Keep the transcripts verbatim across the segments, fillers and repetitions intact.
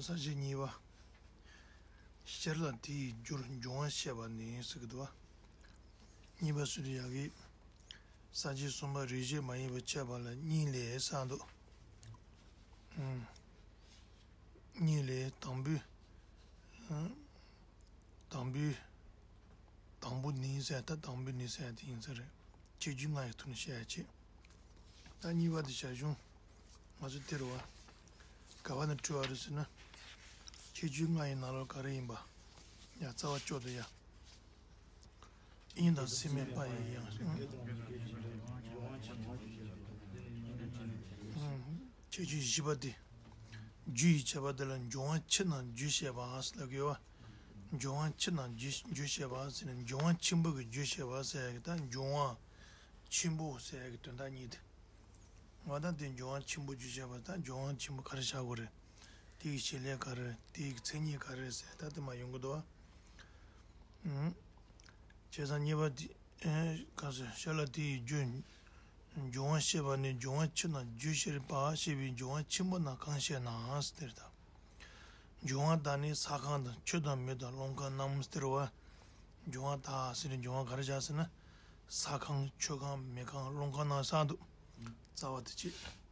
ས་བཅད་གཉིས་པ། ཤར་ལ་དེ་ཡི་རྒྱུར་འབྱུང་བ་བཤད་པ་ནི་ཟེར་གྱི་འདུག་བ། གཉིས་པ་སུ་དེ་ཡག་གི། ས་བཅད་གསུམ་པ་རིགས་ཤེས་མ་ཡིན་པ་འཆད་པ་ལ་གཉིས་ལས་བསགས་འདུག་ཨུམ། གཉིས་ལས་དང་པོའི། ཨུམ། དང་པོའི། དང་པོ་ནི་ཟེར་ད་དང་པོའི་ནི་ཟེར་དེ་ཡིན་ས་རེད། ཁྱད་ཆོས་ལྔ་ཡི་ཐོག་ནས་བཤད་ཡ་བྱེད། ད་གཉིས་པ་དེ་བྱ་གཞུང་། ང་ཚོ་དེ་རུ་བ། ག་བ་ནས་འཁྲུལ་བ་རེད་ཟེར་ན། ཁྱད་ཆོས་ལྔ་ཡི་ནང་ལོགས་ག་རེ་ཡིན་པ། ཡ་རྩ་བ་གཅོད་དུ་ཡ། དབྱིངས་དང་སེམས་མེད་པ་ཡི་ཡང་། ཁྱད་ཆོས་བཞི་པ་དེ། རྒྱུ་ཡི་ཁྱད་པར་དེ་ལ་འབྱུང་བ་ཕྱིར་ན་རྒྱུ་བཤད་པ་ཟེར་ལབ་ཀྱི་ཡོད་པ། འབྱུང་བ་ཕྱིར་ན་རྒྱུ་རྒྱུ་བཤད་པ་ཟེར་ནས་འབྱུང་བ་ཆེན་པོ་གི་རྒྱུ་བཤད་པ་ཟེར་ཡ་གི་ད་འབྱུང་བ་ཆེན་པོ་ཟེར་ཡ་གི་དོན་དག་གཉིས་དེ། ང་ད་དེ་འབྱུང་བ་ཆེན་པོ་རྒྱུ་བཤད་པ་ད་འབྱུང་བ་ཆེན་པོ་ག་རེ་བྱ་དགོས་རེད། དེ་ཡི་བྱེད་ལས་ག་རེ་རེད། དེ་ཡི་མཚན་ཉིད་ག་རེ་རེད་ཟེར་ད་དེ་མ་ཡོང་གི་འདུག་བ། བྱས་ཙང་གཉིས་པ་དེ། ཨེ། ག་ཟེར་ཤར་ལ་དེ་ཡི་རྒྱུ། འབྱུང་བ་བཤད་པ་ནི་འབྱུང་བ་ཕྱིར་ན་རྒྱུ་བཤད་པ་ཞེས་པའི་འབྱུང་བ་ཆེན་པོ་རྣམས་གང་བཤད་ན་ཟེར་ད། འབྱུང་བ་དག་ནི་ས་ཁང་དང་ཆུ་དང་མེ་དང་རླུང་ཁམས་རྣམས་ཟེར་བ། འབྱུང་བ་དག་ཟེར་ནས་འབྱུང་བ་ག་རེ་བྱ་ཟེར་ན། ས་ཁང་ཆུ་ཁང་མེ་ཁང་རླུང་ཁང་རྣམས་བསགས་འདུག་རྩ་བ་དེ་བྱེད།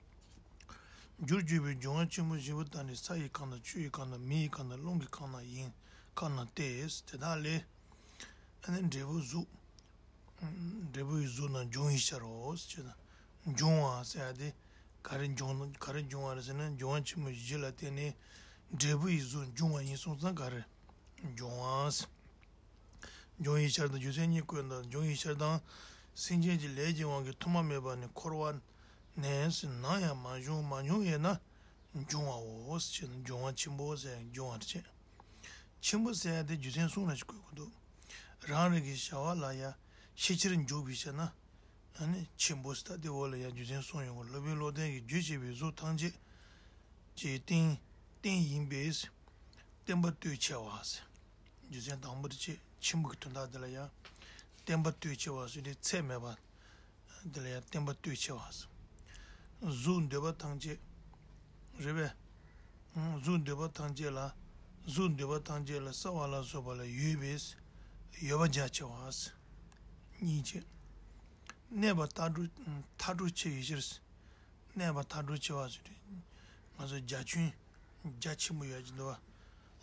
རྒྱུར་གྱུར་པའི་འབྱུང་བ་ཆེན་པོ་བཞི་པོ་དག་ནི་ས་ཡི་ཁམས་དང་ཆུ་ཡི་ཁམས་དང་མེ་ཡི་ཁམས་དང་རླུང་གི་ཁམས་རྣམས་ཡིན་ཁམས་རྣམས་ཏེ། དེ་དག་ལས། ཨ་ནི་འབྲས་བུ་གཟུགས། འབྲས་བུ་ཡི་གཟུགས་རྣམས་འབྱུང་བའི་ཕྱིར་རོ་ཞེ་ན། འབྱུང་བ་ཟེར་ཡ་དེ་ག་རེ་འབྱུང་ག་རེ་འབྱུང་བ་རེད་ཟེར་ན་འབྱུང་བ་ཆེན་པོ་བཞི་ལ་བརྟེན་ནས་འབྲས་བུ་ཡི་གཟུགས་འབྱུང་བ་ཡིན་སོང་ཙང་ག་རེ་འབྱུང་བ་ཟེར། འབྱུང་བའི་ཕྱིར་དང་རྒྱུ་མཚན་གཉིས་བཀོད་འདུག་འབྱུང་བའི་ཕྱིར་དང་། སེམས་ཅན་གྱི་ལས་ཀྱི་དབང་གིས་ཐོག་མ་མེད་པ་ནས་འཁོར་བ་ནས་ནམ་ཡང་མ་བྱུང་མ་མྱོང་ཡོད་ན་འབྱུང་བའོ་ཞེ་ན་འབྱུང་བ་ཆེན་པོ་ཟེར་འབྱུང་བ་རེད་བྱས། ཆེན་པོ་ཟེར་ཡ་དེ་རྒྱུ་མཚན་གསུམ་ལ་ཞིག་བཀོད་དགོས་འདུག་རང་རིག་གི་བྱ་བ་ལ་ཡང་ཤེས་ཕྱིར་འཇུག་པའི་ཕྱིར་ན། ཨ་ནི་ཆེན་པོ་ཟེར་ད་དེ་འོག་ལ་ཡང་རྒྱུ་མཚན་གསུམ་ཡོང་གི་སློབ་དཔོན་བློ་ལྡན་གྱིས་རྒྱུ་བྱས་པའི་གཟུགས་ཐམས་ཅད་ཀྱི་རྟེན་རྟེན་ཡིན་པས། བརྟེན་པ་གཏོས་ཆེ་བ་ཟེར། རྒྱུ་མཚན་དང་པོ་དེ་ཆེ་ཆེན་པོ་གི་དོན་དག་དེ་ལ་ཡང་། བརྟེན་པ་གཏོས་ཆེ་བ་ཟེར་དེ་ཚད་མེད་པ། དེ་ལ་ཡང་བརྟེན་པ་གཏོས་ཆེ་བ། གཟུགས་འདོད་པ་ཐམས་ཅད། རེད་པས། གཟུགས་འདོད་པ་ཐམས་ཅད་ལ། གཟུགས་འདོད་པ་ཐམས་ཅད་ལ་སྲ་བ་ལ་སོགས་པ་ལ་ཡོད་པས། ཡོད་པ་རྒྱ་ཆེ་བ། གཉིས་བྱས། གནས་པ་མཐའ་གྲོལ་མཐའ་གྲོལ་ཆེ་བའི་ཕྱིར། གནས་པ་མཐའ་གྲོལ་ཆེ་བ་ཟེར་དུས། ང་ཚོ་རྒྱ་ཁྱོན་རྒྱ་ཆེན་པོ་ཡོད་ཀྱི་འདུག་བ།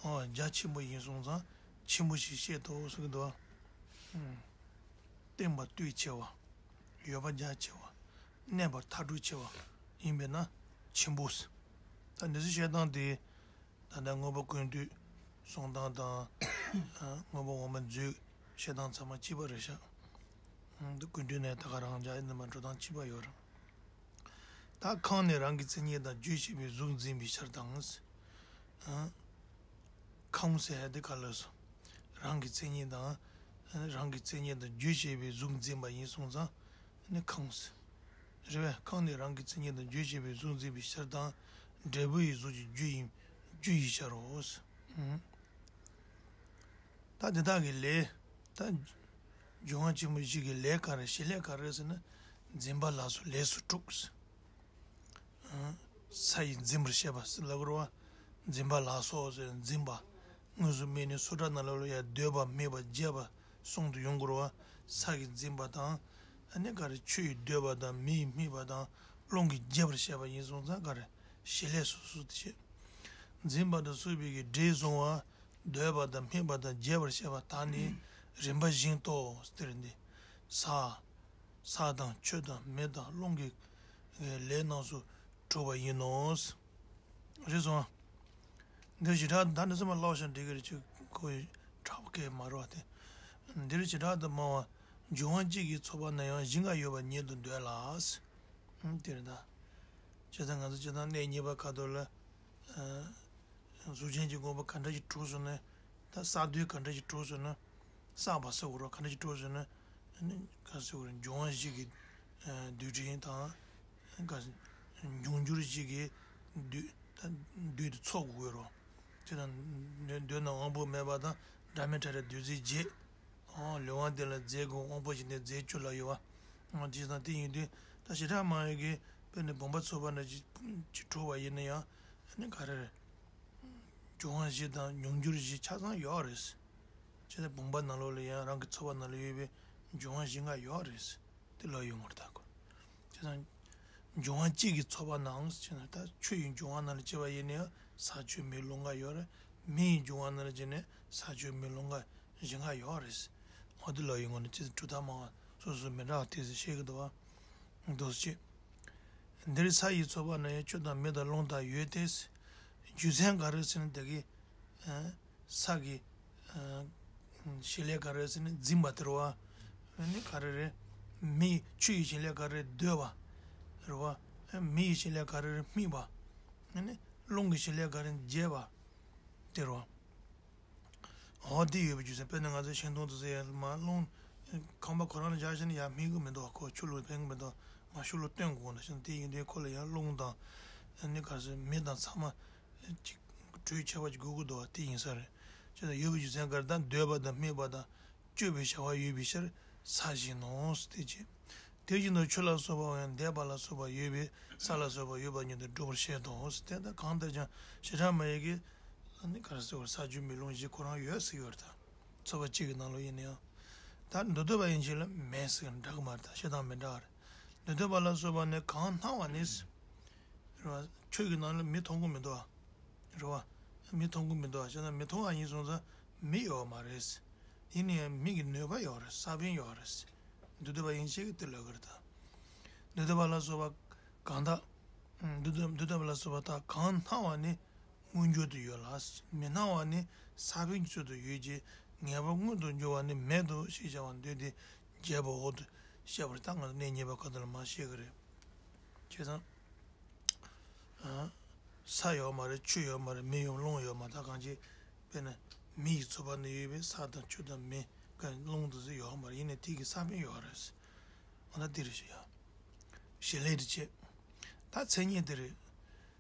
ཨོ་རྒྱ་ཆེན་པོ་ཡིན་སོང་ཙང་ཆེན་པོ་ཞིག་བཤད་དོ་ཟེར་གྱི་འདུག་བ། བརྟེན་པ་གཏོས་ཆེ་བ། ཡོད་པ་རྒྱ་ཆེ་བ། གནས་པ་མཐའ་གྲོལ་ཆེ་བ། ཡིན་པས་ན་ཆེན་པོ་ཟེར། ད་འདི་ཚོ་བཤད་སྟངས་དེ། ད་ལྟ་དངོས་པོ་ཀུན་བཏུས་གསུང་སྟངས་དང་། དངོས་པོ་འོག་མ་མཛོད་བཤད་སྟངས་ཚང་མ་གཅིག་པ་རེད་ཤག་འདི་ཀུན་བཏུས་ནས་ད་ག་རང་འཇགས་ཡིན་ནི་མ་འགྲོ་སྟངས་གཅིག་པ་ཡོད་རེད། ད་ཁམས་ནི་རང་གི་མཚན་ཉིད་དང་རྒྱུ་བྱས་པའི་གཟུགས་འཛིན་པའི་ཕྱིར་དང་། ཁམས་ཟེར་ཡ་དེ་ག་ལ་སོ། རང་གི་མཚན་ཉིད་དང་། རང་གི་མཚན་ཉིད་དང་རྒྱུ་བྱས་པའི་གཟུགས་འཛིན་པ་ཡིན་སོང་ཙང་། ནི་ཁམས། རེད་པས། ཁམས་ནི་རང་གི་མཚན་ཉིད་དང་རྒྱུ་བྱས་པའི་གཟུགས་འཛིན་པའི་ཕྱིར་དང་། འབྲས་བུ་ཡི་གཟུགས་ཀྱི་རྒྱུ་ཡིན། རྒྱུ་ཡི་ཕྱིར་རོ། ད་དེ་དག་གི་ལས། ད། འབྱུང་བ་ཆེན་པོ་བཞི་གི་ལས་ག་རེ་བྱེད་ལས་ག་རེ་ཟེར་ན། འཛིན་པ་ལ་སོགས་ལས་སུ་དྲུག་ས་ཡིས་འཛིན་པར་བཤད་པ་ཟེར་ལབ་དགོས་རེད་བ། འཛིན་པ་ལ་སོགས་ཟེར་འཛིན་པ། དངོས་སུ་དམིགས་ནས་སུ་དྲག་ན་ལ་ལོ་ཡ་འདོད་པ་སྨད་པ་བརྗེད་པ་གསུམ་དུ་ཡོང་དགོས་རེད་བ། ས་གིས་འཛིན་པ་དང་། ཨ་ནི་ག་རེ་ཆུ་ཡིས་འདོད་པ་དང་མེ་ཡིས་སྨད་པ་དང་རླུང་གིས་བརྗེད་པར་བཤད་པ་ཡིན་སོང་ཙང་ག་རེ་བྱེད་ལས་སོ་སོ་དེ་བྱེད། འཛིན་པ་དང་སོགས་པའི་གི་འབྲས་བཟུང་བ། འདོད་པ་དང་སྨད་པ་དང་བརྗེད་པར་བཤད་པ་དག་ནི་རིམ་པ་བཞིན་ཏོ་ཟེར་འདི། ས། ས་དང་ཆུ་དང་མེ་དང་རླུང་གི་ལས་རྣམས་སུ་གྲུབ་པ་ཡིན་ནོ། རེད་སོང་། འདིར་བྱེ་བྲག་ད་ནི་ཚང་མ་ཀློག་བཞག་འགྲིག་གི་རེད་ཅིག་ཁོ་ཡི་དྲག་པོ་སྐད་མ་རུ་བ་དེ། འདིར་བྱེ་བྲག་ཏུ་སྨྲ་བ། འབྱུང་བ་གཅིག་གིས་ཚོགས་པ་ན་ཡང་བཞི་འགའ་ཡོད་པ་ཉིད་དུ་འདོད་ལ། དེ་རེད་ད། བྱས་ཙང་ང་ཚོ་སྤྱིར་བཏང་གནས་གཉིས་པ་ཁ་ཐོག་ལ། གཟུགས་ཅན་གྱི་དངོས་པོ་ག་འདྲ་ཞིག་གྲུབ་སོང་ན། ད་བསགས་དུས་ག་འདྲ་ཞིག་གྲུབ་སོང་ན། བསགས་པ་ཟེར་དགོས་རེད་ག་འདྲ་ཞིག་གྲུབ་སོང་ན། ཨ་ནི་ག་ཟེར་དགོས་རེད་འབྱུང་བ་བཞི་གི་རྡུལ་ཕྲན་དང་། ག་ཟེར། འབྱུང་འགྱུར་བཞི་གི་རྡུལ། ད་རྡུལ་དེ་ཚོགས་དགོས་རེད། དེ་དང་། འདོད་ན་དབང་པོ་མེད་པ་དང་སྒྲ་མེད་ཕྲ་རགས་རྡུལ་རྫས་བརྒྱད། ཨོ་ལས་དབང་དེ་ལ་རྫས་དགུ་དབང་པོ་བཞི་ནི་རྫས་བཅུ་ལ་ཡོད་པ། ཨོ་དེ་དང་དེ་ཡིན་དུས་ད་བྱེ་བྲག་སྨྲ་བའི་གི་དཔེར་ན་བུམ་པ་ཚོགས་པ་འདྲ་ཅིག་ཅིག་གྲུབ་པ་ཡིན་ན་ཡང་ཨ་ནི་ག་རེ་རེད། འབྱུང་བ་བཞི་དང་མྱོང་འགྱུར་བཞི་ཆ་ཚང་ཡོད་རེད། བྱས་ཙང་བུམ་པ་ནང་ལོགས་ལ་ཡང་རང་གི་ཚོར་བ་ནང་ལ་ཡོད་པའི་འབྱུང་བ་བཞི་འགའ་ཡོད་རེད། དེ་ལོག་ཡོང་བར་ཐལ་གོ། བྱས་ཙང་འབྱུང་བ་གཅིག་གི་ཚོར་བ་ནང་བྱས་ན། ད་ཆུ་ཡི་འབྱུང་བ་ནང་ལ་སྐྱེ་བ་ཡིན་ན་ཡང་ས་ཆུ་མེ་རླུང་འགའ་ཡོད་རེད། མེ་ཡི་འབྱུང་བ་ནང་ལ་སྐྱེས་ནས་ས་ཆུ་མེ་རླུང་འགའ་བཞི་འགའ་ཡོད་རེད། འོ་དེ་ལོག་ཡོང་བ་ནི་ཅི་གྲུབ་མཐའ་སྨྲ་བ་སོ་སོ་མི་འདྲ་བ་དེ་ཟེར་བཤད་ཀྱི་འདུག་བ། འདུག་སེ་བྱས། འདིར་ས་ཡི་ཚོར་བ་ན་ཡང་ཆུ་དང་མེ་དང་རླུང་དག་ཡོད་དེ། རྒྱུ་མཚན་ག་རེ་ཟེར་ན་དེ་གི་ས་གི་བྱེད་ལས་ག་རེ་ཟེར་ན་འཛིན་པ་དེ་རེད་བ། ནི་ག་རེ་རེད། མེ་ཆུ་ཡི་བྱེད་ལས་ག་རེ་འདོད་པ་རེད་བ། མེ་ཡི་བྱེད་ལས་ག་རེ་རེད། སྨིག་པ། ནི་རླུང་གི་བྱེད་ལས་ག་རེ་འགྱེད་པ་དེ་རེད་བ། འོ་དེ་ཡོད་པའི་རྒྱུ་མཚན། དཔེར་ན་ང་ཚོ་ཤིང་སྡོང་དེ་ཚོ་ཡར་མར་རླུང་ཁང་པ་ཁོ་རང་ལ་བཞག་བཞག་ན་ཡར་སྨིན་གི་མི་འདུག་ཁོ་ཆུ་ལོག་ཕན་གི་མི་འདུག་མར་ཆུ་ལོག་བཏོན་དགོས་ན་ཤིང་དེ་ཡིན་དུས་ཁོ་ལ་ཡང་རླུང་དང་ནི་ག་རེ་ཟེར་མེ་དང་ཚང་མ་གཅིག་དྲོད་ཁྱབ་པ་ཅིག་དགོས་ཀྱི་འདུག་བ། དེ་ཡིན་ས་རེད། བྱས་ཙང་ཡོད་པའི་རྒྱུ་མཚན་ག་རེ། ད་འདོད་པ་དང་སྨིག་པ་དང་སྤྱོད་པའི་བྱ་བ་ཡོད་པའི་ཕྱིར་ས་བཞིན་ནོ། དེ་བཞིན་དེ་བཞིན་དུ་ཆུ་ལ་སོགས་པ་ཡང་འདེབས་པ་ལ་སོགས་པ་ཡོད་པས་ས་ལ་སོགས་པ་ཡོད་པ་ཉིད་དུ་འགྲུབ་པར་བཤད་དོ། དེ་ལྟར་གང་ལྟར་ཀྱང་བྱེ་བྲག་སྨྲ་བའི་གི་ནི་ག་རེ་ཟེར་བར་ས་ཆུ་མེ་རླུང་བཞི་ཁོ་རང་ཡོད་ཟེར་གྱི་ཡོད་རེད། ད་ཚོར་བ་གཅིག་གི་ནང་ལོགས་ཡིན་ན་ཡང་། ད་མདོ་སྡེ་པ་ཡིན་ཕྱིན་ལ་མེད་ཟེར་གྱི་འདྲ་གི་མ་རེད། ད་བཤད་སྟངས་མི་འདྲ་བ་རེད། མདོ་སྡེ་པ་ལ་སོགས་པ་ནི་གང་སྣང་བ་ནི། རེད་བ། ཆོས་ཀྱི་ནང་ལ་མེ་མཐོང་གི་མི་འདུག་བ། རེད་བ། མེ་མཐོང་གི་མི་འདུག་བ། བྱས་ན་མེ་མཐོང་བ་ཡིན་སོང་ཙང་མེ་ཡོད་མ་རེད། ཡིན་ན་ཡང་མེ་གི་ནུས་པ་ཡོད་རེད། ས་བོན་ཡོད་རེད། མདོ་སྡེ་པ་ཡིན་ཕྱིན་གྱི་དེ་ལབ་གི་རེད་ད། མདོ་སྡེ་པ་ལ་སོགས་པ་གང་དག་མདོ་སྡེ་མདོ་སྡེ་པ་ལ་སོགས་པ་དག་གང་སྣང་བ་ནི་མངོན་གྱུར་དུ་ཡོད་ལ། མི་སྣང་བ་ནི་ས་བོན་གྱི་ཚུལ་དུ་ཡོད་ཀྱི་ངེས་པ་མངོན་དུ་འགྱུར་བ་ནི་མེད་དོ་ཞེས་བྱ་བ་འདོད་དེ་རྒྱས་པར་འོག་ཏུ་བཤད་པར། ད་ང་ཚོ་གནས་གཉིས་པ་ཁ་ཐུག་ལ་མར་བཤད་གི་རེད། བྱས་ཙང་། ཨ། ས་ཡོད་མ་རེད། ཆུ་ཡོད་མ་རེད། མེ་ཡོད། རླུང་ཡོད་མ་རེད། ད་གང་ཅི། དཔེར་ན་མེ་ཡི་ཚོར་བ་ནི་ཡོད་པས་ས་དང་ཆུ་དང་མེ་ག་རླུང་དེ་ཚོ་ཡོད་མ་རེད། ཡིན་ནའི་དེ་གི་ས་བོན་ཡོད་རེད། འོ་ན་དེ་རེད་ཞུ་ཡ། བྱེད་ལས་དེ་བྱེད། ད་མཚན་ཉིད་དེ་རེད།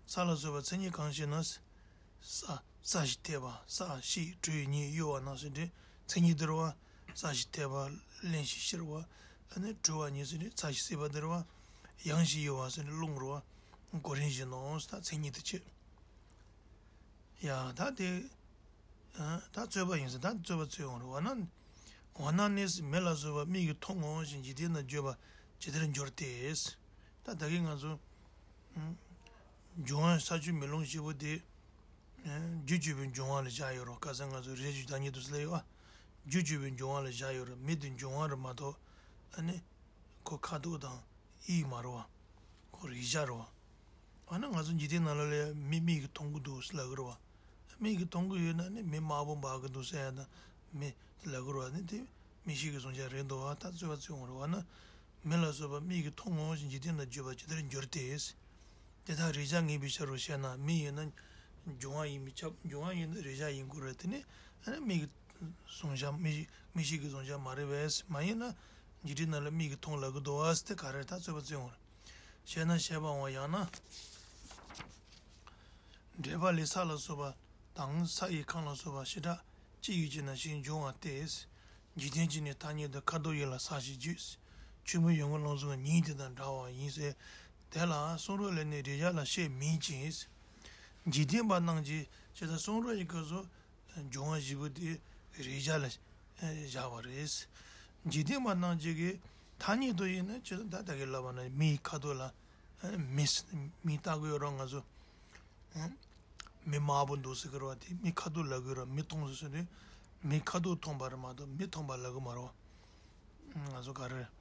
ས་ལ་སོགས་པ་མཚན་ཉིད་གང་ཞེ་ན། ས། ས་གཞི་འཐད་པ། ས་གཞི་དྲོད་ཉིད་གཡོ་བ་རྣམས་སུ་འདྲེས། མཚན་ཉིད་དེ་རེད་བ། ས་གཞི་འཐད་པ། རླན་གཞི་གཤེར་བ། ཨ་ནི་དྲོ་བ་ཉིད་སུ་འདྲེས། ཚ་གཞི་བསིལ་བ་དེ་རེད་བ། ཡང་གཞི་གཡོ་བ་སུ་འདྲེས། རླུང་རེད་བ། གོ་རིམ་བཞིན་ནོ། ད་མཚན་ཉིད་དེ་བྱེད། ཡ་ད་དེ། ཨ། ད་རྩོད་པ་ཡིན་ཟེར། ད་རྩོད་པ་རྩོད་ཡོང་རེད། འོ་ན། འོ་ན་ནི་མེ་ལ་སོགས་པ་མིག་གིས་མཐོང་ངོ་ཞེས་འཇིག་རྟེན་ན་བརྗོད་པ་ཇི་ལྟར་འགྱུར་ཏེ། ད་ད་གིན་ང་ཚོ། ཨ། འབྱུང་བ་ས་ཆུ་མེ་རླུང་བཞི་པོ་དེ། ཨ། རྒྱུ་བཅུ་པའི་འབྱུང་བ་ལ་བཞག་ཡོད་རེད། ཁ་སང་ང་ཚོ་རེ་ཞིག་བདག་ཉིད་དུ་སླེབས་ཡོད་པ། རྒྱུ་བཅུ་པའི་འབྱུང་བ་ལ་བཞག་ཡོད་རེད། མེ་དེ་འབྱུང་བ་རེད་མ་གཏོགས། ཨ་ནི། ཁོ་ཁ་དོག་དང་དབྱིབས་མ་རེད་བ། ཁོ་རེག་བྱ་རེད་བ། འོ་ན་ང་ཚོ་འཇིག་རྟེན་ནང་ལོགས་ལ་མི་མིག་གིས་མཐོང་གི་འདུག་ཟེར་ལབ་གི་རེད་བ། མིག་གིས་མཐོང་གི་ཡོད་ན་ནི་མེ་དམར་པོ་འབར་གི་འདུག་ཟེར་ཡ་དང་མེ་དེ་ལབ་གི་རེད་བ། ནི་དེ་མིག་ཤེས་ཀྱི་གཟུང་བྱ་རེད་འདུག་བ། ད་རྩོད་པ་རྩོད་ཡོང་རེད་བ། ན་མེ་ལ་སོགས་པ་མིག་གིས་མཐོང་ངོ་ཞེས་འཇིག་རྟེན་ན་བརྗོད་པ་ཇི་ལྟར་འགྱུར་ཏེ། དེ་དག་རེག་བྱ་ངེས་པའི་ཕྱིར་རོ་ཞེ་ན། མེ་ཡིན་ན་འབྱུང་བ་ཡིན་མི་ཁྱབ། འབྱུང་བ་ཡིན་ན་རེག་བྱ་ཡིན་དགོས་རེད། དེ་ནི་ཨ་ནི་མིག་གི་གཟུང་བྱ། མིག་མིག་ཤེས་ཀྱི་གཟུང་བྱ་མ་རེད་པས། མ་ཡིན་ན་འཇིག་རྟེན་ནང་ལ་མིག་གིས་མཐོང་ལབ་གི་འདུག་བ་ཟེར་དེ་ག་རེ་ད་རྩོད་པ་རྩོད་ཡོང་རེད། ཞེ་ན་ཞེས་པའང་ཡང་ན། འགྲེལ་པ་ལས་ས་ལ་སོགས་པ་དང་ས་ཡི་ཁམས་ལ་སོགས་པ་བྱེ་བྲག་ཅི་ཡོད་ཅེ་ན་ཞེས་འབྱུང་བ་སྟེ། འཇིག་རྟེན་གྱི་ནི་ཐ་སྙད་དུ་ཁ་དོག་ཡིད་ལ་ས་ཞེས་བརྗོད། ཆུ་མོ་ཡོད་ངོ་ལོང་ཚོ་ཉིད་དེ་དང་འདྲ་བ་ཡིན་ཟེར། དེ་ལ་གསུང་རབ་ལས་ནི་རེག་བྱ་ལ་བཤད་མིན་ཅིང་། འཇིག་རྟེན་པ་རྣམས་ཀྱིས་ཇི་ལྟར་གསུང་རབ་ཀྱི་སྐབས་སུ་འབྱུང་བ་བཞི་པོ་དེ་རེག་བྱ་ལ་བཞག་པ་རེད། འཇིག་རྟེན་པ་རྣམས་ཀྱི་གི་ཐ་སྙད་དུ་ཡིན་ན་ཇི་ལྟར་ད་ལྟ་གི་ལབ་པ་ན་མིའི་ཁ་དོག་ལ་མི་མི་ལྟ་གི་ཡོད་རུང་ང་ཚོ། མི་དམར་པོ་འདུག་ཟེར་གི་རེད་བ། དེ་མི་ཁ་དོག་ལབ་གི་རེད་བ། མི་མཐོང་ཟེར་ཟེར་དུས་མི་ཁ་དོག་མཐོང་བ་རེད་མ་གཏོགས་མི་མཐོང་བ་ལབ་གི་མ་རེད་བ། ང་ཚོ་ག་རེ་རེད།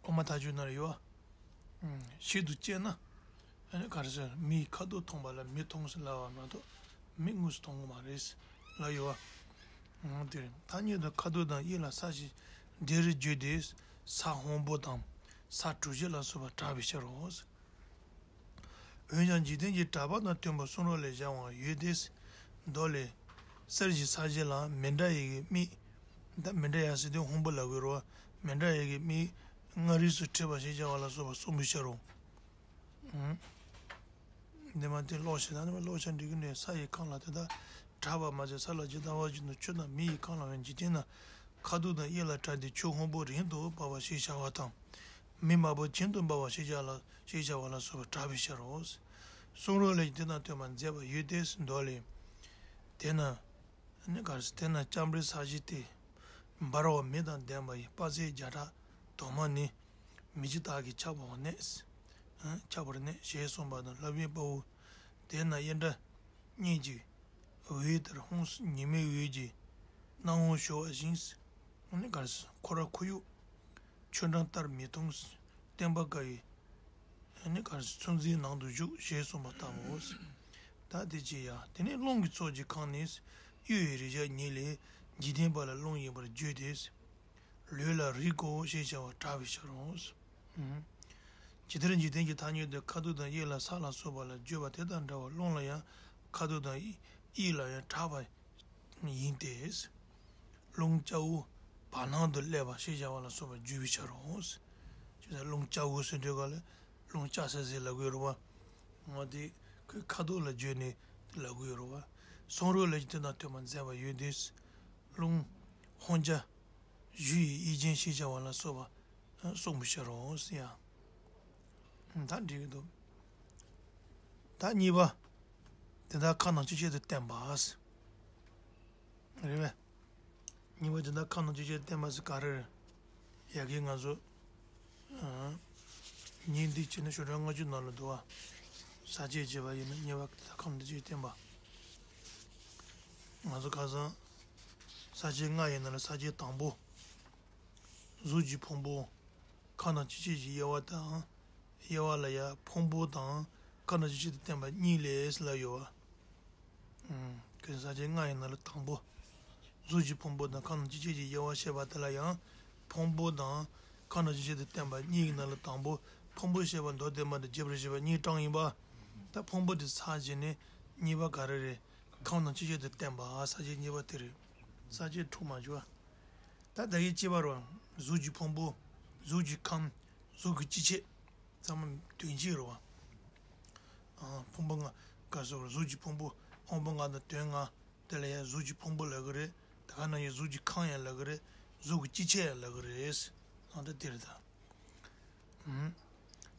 དབུ་མ་ཐལ་འགྱུར་ནང་ལ་ཡོད་བ། ཞིབ་ཏུ་དཔྱད་ན། ཨ་ནི་ག་རེ་ཟེར། མིའི་ཁ་དོག་མཐོང་བ་ལ་མི་མཐོང་ཟེར་ལབ་པ་མ་གཏོགས་མི་དངོས་སུ་མཐོང་གི་མ་རེད་ལབ་ཡོད་བ། དེ་རེད། ཐ་སྙད་དུ་ཁ་དོག་དང་དབྱིབས་ལ་ས་ཞེས་འདིར་བརྗོད་དེ། ས་སྔོན་པོ་དང་ས་དྲོད་ཆེ་ལ་སོགས་པ་གྲགས་པའི་ཕྱིར་རོ། འོན་ཀྱང་འཇིག་རྟེན་གྱི་གྲགས་པ་དང་མཐུན་པར་གསུང་རབ་ལས་བྱུང་བ་ཡོད་དེ། མདོ་ལས། གསེར་གྱི་ས་གཞི་ལ་མི་འདྲ་བའི་མིག་ད་མི་འདྲ་བ་ཟེར་དུས་སྔོན་པོ་ལབ་དགོས་རེད་བ། མི་འདྲ་བའི་མིག་མངའ་རིས་སུ་འཁྲིལ་བ་ཞེས་བྱ་བ་ལ་སོགས་པ་གསུངས་པའི་ཕྱིར་རོ། འདི་མ་དེ་ཀློག་ཤེས་ན་ནི་ཀློག་ཆ་འགྲིག་གི་འདུག་ས་ཡི་ཁམས་ལ་དེ་དག་གྲགས་པ་མ་ཟད་ས་ལ་ཇི་ལྟ་བ་བཞིན་དུ་ཆུ་དང་མེ་ཡི་ཁམས་ལ་ཡང་འཇིག་རྟེན་ན་ཁ་དོག་དང་དབྱིབས་ལ་གྲགས་ཏེ་ཆུ་སྔོན་པོ་རིང་དུ་འབར་བ་ཞེས་བྱ་བ་དང་། མེ་དམར་པོ་བྱིང་དུ་འབར་བ་ཞེས་བྱ་ལ་ཞེས་བྱ་བ་ལ་སོགས་པ་གྲགས་པའི་ཕྱིར་རོ། གསུང་རབ་ལས་ཀྱང་དེ་དང་མཐུན་པར་མཛད་པ་ཡོད་དེ། མདོ་ལས། དེས་ན། ནི་གར་སོ་དེས་ན་སྤྱན་འབྲས་ས་གཞི་སྟེ། འབར་བ་མེ་དང་ལྡན་པ་ཡི། དཔག་ཚད་བརྒྱ་ཕྲག་དུ་མ་ནི། མི་འཇིགས་དག་གིས་ཁྱབ་པར་གནས། ཁྱབ་པར་གནས་ཞེས་གསུངས་པ་དང་། སློབ་དཔོན་དཔའ་བོས་དེ་ན་ཡེ་འདྲ་གཉིས་ཀྱི་འོད་ལྟར་ཧཱུྃ། ཉི་མའི་འོད་ཀྱིས་སྣང་བ་ཤར་བ་བཞིན། ནི་གར་སོ་འཁོར་བ་ཁོར་ཡུག་ཆུ་འགྲམ་ལྟར་མི་མཐོང་། བསྟན་པ་དཀའ་བའི། ནི་གར་སོ་མཚོན་རྩེའི་ནང་དུ་བཞུགས་ཞེས་གསུངས་པ་ལྟ་བུའོ། ད་དེ་ཅི་ཡང་། དེ་ནས་རླུང་གི་ཚོགས་ཀྱིས་ཁམས་ནི། གཡོ་བའི་རེག་བྱ་ཉིད་ལས་འཇིག་རྟེན་པ་ལ་རླུང་ཡིན་པར་བརྗོད་དེ། ལུས་ལ་རེག་གོ་ཞེས་བྱ་བ་གྲགས་པའི་ཕྱིར་རོ། ཇི་ལྟར་འཇིག་རྟེན་གྱི་ཐ་སྙད་དུ་ཁ་དོག་དང་དབྱིབས་ལ་ས་ལ་སོགས་པ་ལ་བརྗོད་པ་དེ་དང་འདྲ་བར། རླུང་ལ་ཡང་ཁ་དོག་དང་དབྱིབས་ལ་ཡང་གྲགས་པ་ཡིན་ཏེ། རླུང་ལྕགས་འོད་བར་སྣང་དུ་སླེབས་པ་ཞེས་བྱ་བ་ལ་སོགས་པ་བརྗོད་པའི་ཕྱིར་རོ། ཅེས་རླུང་ལྕགས་འོད་ཟེར་དུས་ག་ལ་རླུང་ལྕགས་སྲེག་ཟེར་ལབ་ཀྱི་ཡོད་རེད་པ། འོ་དེ་ཁོའི་ཁ་དོག་ལ་བརྗོད་ནས་ལབ་ཀྱི་ཡོད་རེད་པ། གསུང་རབ་ལས་ཀྱང་དེ་དང་མཐུན་པར་མཛད་པ་ཡོད་དེ། རླུང་ཧཱུྃ་ལྕགས་གཞུ་ཡི་དབྱིག་ཅན་ཞེས་བྱ་བ་ལ་སོགས་པ་གསུངས་པའི་ཕྱིར་རོ། ཡ། ད་འགྲིག་གི་འདུག་ད་གཉིས་པ། དེ་དག་ཁམས་དང་ཅི་ཕྱིར་དུ་བསྟན་པ། རེད་པས། གཉིས་པ་དེ་དག་ཁམས་དང་ཅི་ཕྱིར་བསྟན་པ་ཟེར་ག་རེ་རེད། ཡ་གི་ང་ཚོ། ཨ། ཉིན་འདི་བྱས་ན་ཞོ་ཁྲ་ལྔ་བཅུ་ནང་ལ་འདུག་བ། ས་བཅད་བྱས་པ་ཡིན་ན་གཉིས་པ་དེ་དག་ཁམས་དང་ཅི་ཕྱིར་བསྟན་པ། ང་ཚོ་ཁ་སང་། ས་བཅད་ལྔ་ཡིན་ན་ལ་ས་བཅད་དང་པོ། གཟུགས་ཀྱི་ཕུང་པོ། ཁམས་དང་ཅི་ཕྱིར་གྱི་དབྱེ་བ་དང་། དབྱེ་བ་ལ་ཡང་ཕུང་པོ་དང་ཁམས་དང་ཅི་ཕྱིར་དུ་བསྟན་པ་གཉིས་ལས་ལབ་ཡོད་པ། ཨུམ། ཁོས་ས་བཅད་ལྔ་ཡིན་ན་ལ་དང་པོ། གཟུགས་ཀྱི་ཕུང་པོ་དང་ཁམས་དང་ཅི་ཕྱིར་གྱི་དབྱེ་བ་བཤད་པ་དེ་ལ་ཡང་། ཕུང་པོ་དང་ཁམས་དང་ཅི་ཕྱིར་དུ་བསྟན་པ་གཉིས་ཡིན་ན་ལ་དང་པོ། ཕུང་པོ་བཤད་པ་མདོར་བསྟན་པ་དང་རྒྱས་པར་བཤད་པ་གཉིས་དྲངས་ཡིན་པ། ད་ཕུང་པོ་དེ་ཚར་རྗེས་ནས་གཉིས་པ་ག་རེ་རེད། ཁམས་དང་ཅི་ཕྱིར་དུ་བསྟན་པ་ས་བཅད་གཉིས་པ་དེ་རེད། ས་བཅད་དྲུག་མ་བྱུང་བ། ད་ད་གིན་གཅིག་པ་རོ། གཟུགས་ཀྱི་ཕུང་པོ། གཟུགས་ཀྱི་ཁམས། གཟུགས་ཀྱི་སྤྱི་བྱེ། ཚང་མ་དོན་གཅིག་རེད་བ། ཨ། ཕུང་པོ་ལྔ། ག་སོགས་གཟུགས་ཀྱི་ཕུང་པོ་དབང་པོ་ལྔ་དང་དོན་ལྔ། དེ་ལ་ཡང་གཟུགས་ཀྱི་ཕུང་པོ་ལབ་ཀྱི་རེད། དེ་ག་ནང་བཞིན་གཟུགས་ཀྱི་ཁམས་ཡང་ལབ་ཀྱི་རེད། གཟུགས་ཀྱི་སྤྱི་བྱེ་ཡང་ལབ་ཀྱི་རེད། ཨ། ད་དེ་རེད་ད། ཨུམ།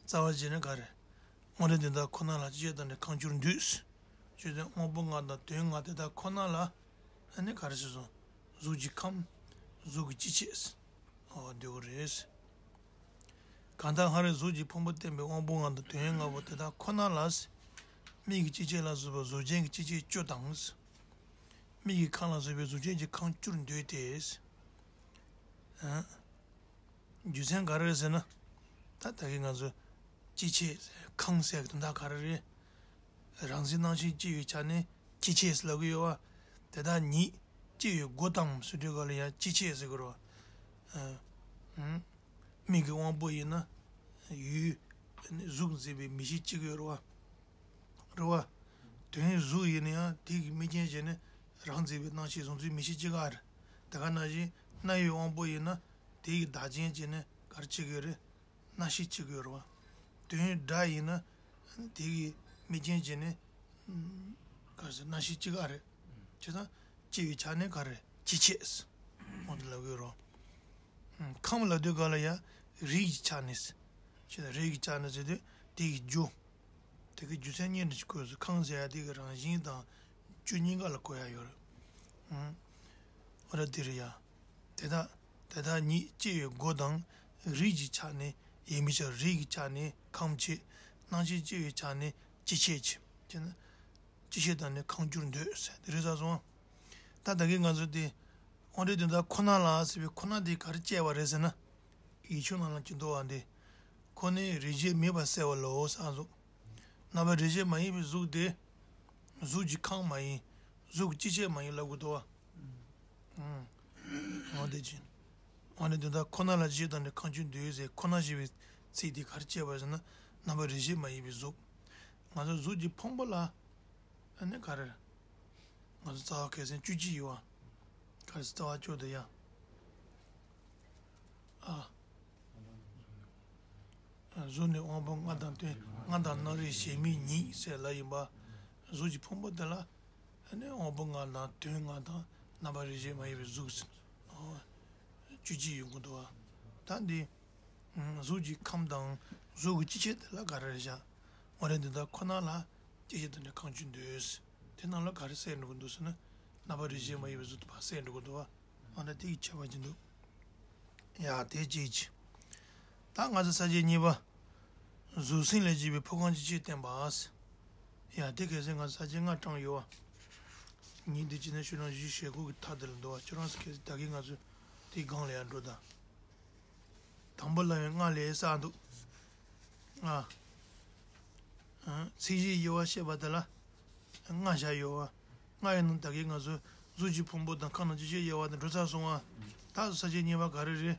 རྩ་བ་བྱས་ན་ག་རེ། དངོས་འབྲས་དོན་དམ་ཁོ་ན་ལ་སྤྱི་བྱེ་དང་ནི་ཁམས་བཅུར་འདོད། ཅེས་དོན་དབང་པོ་ལྔ་དང་དོན་ལྔ་དེ་དག་ཁོ་ན་ལ། ཨ་ནི་ག་རེ་ཟེར་སོང་། གཟུགས་ཀྱི་ཁམས། གཟུགས་ཀྱི་སྤྱི་བྱེ། འོ་འདོད་ཀྱི་རེད། གང་ལྟར་སྔར་གཟུགས་ཀྱི་ཕུང་པོ་བསྟན་པའི་དབང་པོ་ལྔ་དང་དོན་ལྔ་པོ་དེ་དག་ཁོ་ན་ལ། མིག་གི་སྤྱི་བྱེ་ལ་སོགས་པའི་གཟུགས་ཅན་གྱི་སྤྱི་བྱེ་བཅུ་དང་། མིག་གི་ཁམས་ལ་སོགས་པའི་གཟུགས་ཅན་གྱི་ཁམས་བཅུར་འདོད་དེ། ཨ། རྒྱུ་མཚན་ག་རེ་རེད་ཟེར་ན། ད་ད་གིན་ང་ཚོ་སྤྱི་བྱེ་ཁམས་ཟེར་གྱི་དོན་དག་ག་རེ་རེད། རང་འཛིན་སྣང་ཞེན་སྐྱེ་བའི་ཆ་ནས་སྤྱི་བྱེ་ལབ་ཀྱི་ཡོད་པ། དེ་དག་ཉིད་སྐྱེ་བའི་སྒོ་དང་ཟེར་དུས་ག་ལ་ཡང་སྤྱི་བྱེ་ཟེར་གྱི་རེད་པ། ཨ། ཨུམ། མིག་གི་དབང་པོ་ཡིན་ན་ཡུལ་གཟུགས་འཛིན་པའི་མིག་ཤེས་སྐྱེ་གི་ཡོད་རེད་པ། རེད་པ། དོན་གཟུགས་ཡིན་ན་ཡང་དེ་གི་དམིགས་རྐྱེན་བྱས་ནས་རང་འཛིན་པའི་སྣང་ཤས་གཟུགས་འཛིན་མིག་ཤེས་སྐྱེ་གི་རེད། དེ་ག་ནང་བཞིན་རྣ་བའི་དབང་པོ་ཡིན་ན་དེ་གི་བདག་རྐྱེན་བྱས་ནས་ག་རེ་སྐྱེ་གི་ཡོད་རེད། རྣ་ཤེས་སྐྱེ་གི་ཡོད་རེད་པ། དོན་སྒྲ་ཡིན་ན་དེ་གི་དམིགས་རྐྱེན་བྱས་ནས་ག་རེ་ཟེར་རྣ་ཤེས་སྐྱེ་གི་རེད། བྱས་ཙང་སྐྱེ་བའི་ཆ་ནས་ག་རེ་སྤྱི་བྱེ་འོ་དེ་ལབ་ཀྱི་ཡོད་རེད་པ། ཁམས་ལབ་དུས་ག་ལ་ཡང་རིགས་ཀྱི་ཆ་ནས། བྱས་ཙང་རིགས་ཀྱི་ཆ་ནས་ཟེར་དུས་དེ་གི་རྒྱུ། དེ་གི་རྒྱུ་མཚན་གཉིས་འདྲ་ཞིག་གོ་སོང་། ཁམས་ཟེར་ཡ་དེ་གི་རང་བཞིན་དང་རྒྱུ་གཉིས་ཀ་ལ་གོ་ཡ་ཡོད་རེད། ཨང་། འོ་ད་དེ་རེད་ཡ། དེ་དག་དེ་དག་ཉིད་སྐྱེ་བའི་སྒོ་དང་རིགས་ཀྱི་ཆ་ནས་ཡིན་པའི་ཕྱིར་རིགས་ཀྱི་ཆ་ནས་ཁམས་བྱེ། སྣང་ཞེན་སྐྱེ་བའི་ཆ་ནས་སྤྱི་བྱེ་བྱས། བྱས་ན། སྤྱི་བྱེ་དང་ནི་ཁམས་བཅུར་འདོད་ཟེར་དེ་རེད་ཟེར་སོང་། ད་ད་གིན་ང་ཚོ་དེ། དབང་འབྲས་དོན་དམ་ཁོ་ན་ལ་ཟེར་བའི་ཁོ་ན་དེ་ག་རེ་བྱས་པ་རེད་ཟེར་ན། ཡིག་ཆུང་ནང་ལ་གྱི་འདུག་པ་འདི། ཁོ་ནི་རེག་བྱའི་མེད་པ་བསལ་བ་ལོ་ཟེར་གསུངས། རྣམ་པ་རེག་བྱ་མ་ཡིན་པའི་གཟུགས་དེ། གཟུགས་ཀྱི་ཁམས་མ་ཡིན། གཟུགས་ཀྱི་སྤྱི་བྱེ་མ་ཡིན་ལབ་དགོས་འདུག་པ། ཨང་། འོ་དེ་བཞིན། དབང་འབྲས་དོན་དམ་ཁོ་ན་ལ་སྤྱི་བྱེ་དང་ནི་ཁམས་བཅུར་འདོད་ཟེར་ཁོ་ན་ཞེས་པའི་ཚིག་དེ་ག་རེ་བྱས་པ་ཟེར་ན། རྣམ་པ་རེག་བྱ་མ་ཡིན་པའི་གཟུགས། ང་ཚོ་གཟུགས་ཀྱི་ཕུང་པོ་ལ། ཨ་ནི་ག་རེ། ང་ཚོ་རྩ་བ་སྐལ་ཚན་བཅུ་གཅིག་ཡོད་པ། ག་རེ་རྩ་བ་བཅུ་དེ་ཡ། ཨ། གཟུགས་ནི་དབང་པོ་ལྔ་དང་དོན་ལྔ་དང་རྣམ་རིག་གཞན་མིན་ཉིད་ཟེར་ལབ་ཡིན་པ། གཟུགས་ཀྱི་ཕུང་པོ་དེ་ལ། ཨ་ནི་དབང་པོ་ལྔ་དང་དོན་ལྔ་དང་རྣམ་པ་རེག་བྱ་མ་ཡིན་པའི་གཟུགས་ཟེར། ཨོ། བཅུ་གཅིག་ཡོང་གི་འདུག་པ། ད་འདི། གཟུགས་ཀྱི་ཁམས་དང་གཟུགས་ཀྱི་སྤྱི་བྱེ་དེ་ལ་ག་རེ་བཞག་དབང་འབྲས་དོན་དམ་ཁོ་ན་ལ་ སྐྱེ་མཆེད་དང་ནི་ཁམས་བཅུ་འདོད། དེ་ནང་ལ་ག་རེ་གསལ་འགྲོ་གི་འདུག་ཟེར་ན། རྣམ་པར་རིག་བྱེད་མ་ཡིན་པའི་གཟུགས་དེ་ཕར་གསལ་འགྲོ་གི་འདུག་བ། འོ་ན་དེ་གི་ཁྱད་པར་ཅི་འདུག་ཡ་དེ་གཅིག་བྱས། ད་ང་ཚོ་ས་བཅད་གཉིས་པ། གཟུགས་སེམས་ལས་སྐྱེས་པའི་ཕུང་ཁམས་ཅི་ཕྱིར་བརྟེན་པ། ཡ་དེ་གལ་སྲིད་ང་ཚོ་ས་བཅད་ལྔ་དྲངས་ཡོད་བ། ཉིན་འདི་ཕྱི་ནས་ཤུལ་རང་བཞི་ཞེ་དགུ་གི་མཐའ་དེ་ལ་འདུག་བ། ཁྱོད་རང་ཚོ་གལ་སྲིད་ད་གིན་ང་ཚོ་དེའི་སྒང་ལ་ཡར་འགྲོ་དང་། དང་པོ་ལབ་ཡོང་ན་ལས་གསར་འདུག་ཨ། ཨ། ཚིག་གཞིའི་དབྱེ་བ་བཤད་པ་དེ་ལ། ལྔ་བཞག་ཡོད་བ། ལྔ་ཡོད་ནོ་ད་གིན་ང་ཚོ་གཟུགས་ཀྱི་ཕུང་པོ་དང་ཁམས་དང་ཅི་ཕྱིར་དབྱེ་བ་དེ་འགྲོ་ཚར་སོང་བ། ད་ས་བཅད་གཉིས་པ་ག་རེ་རེད།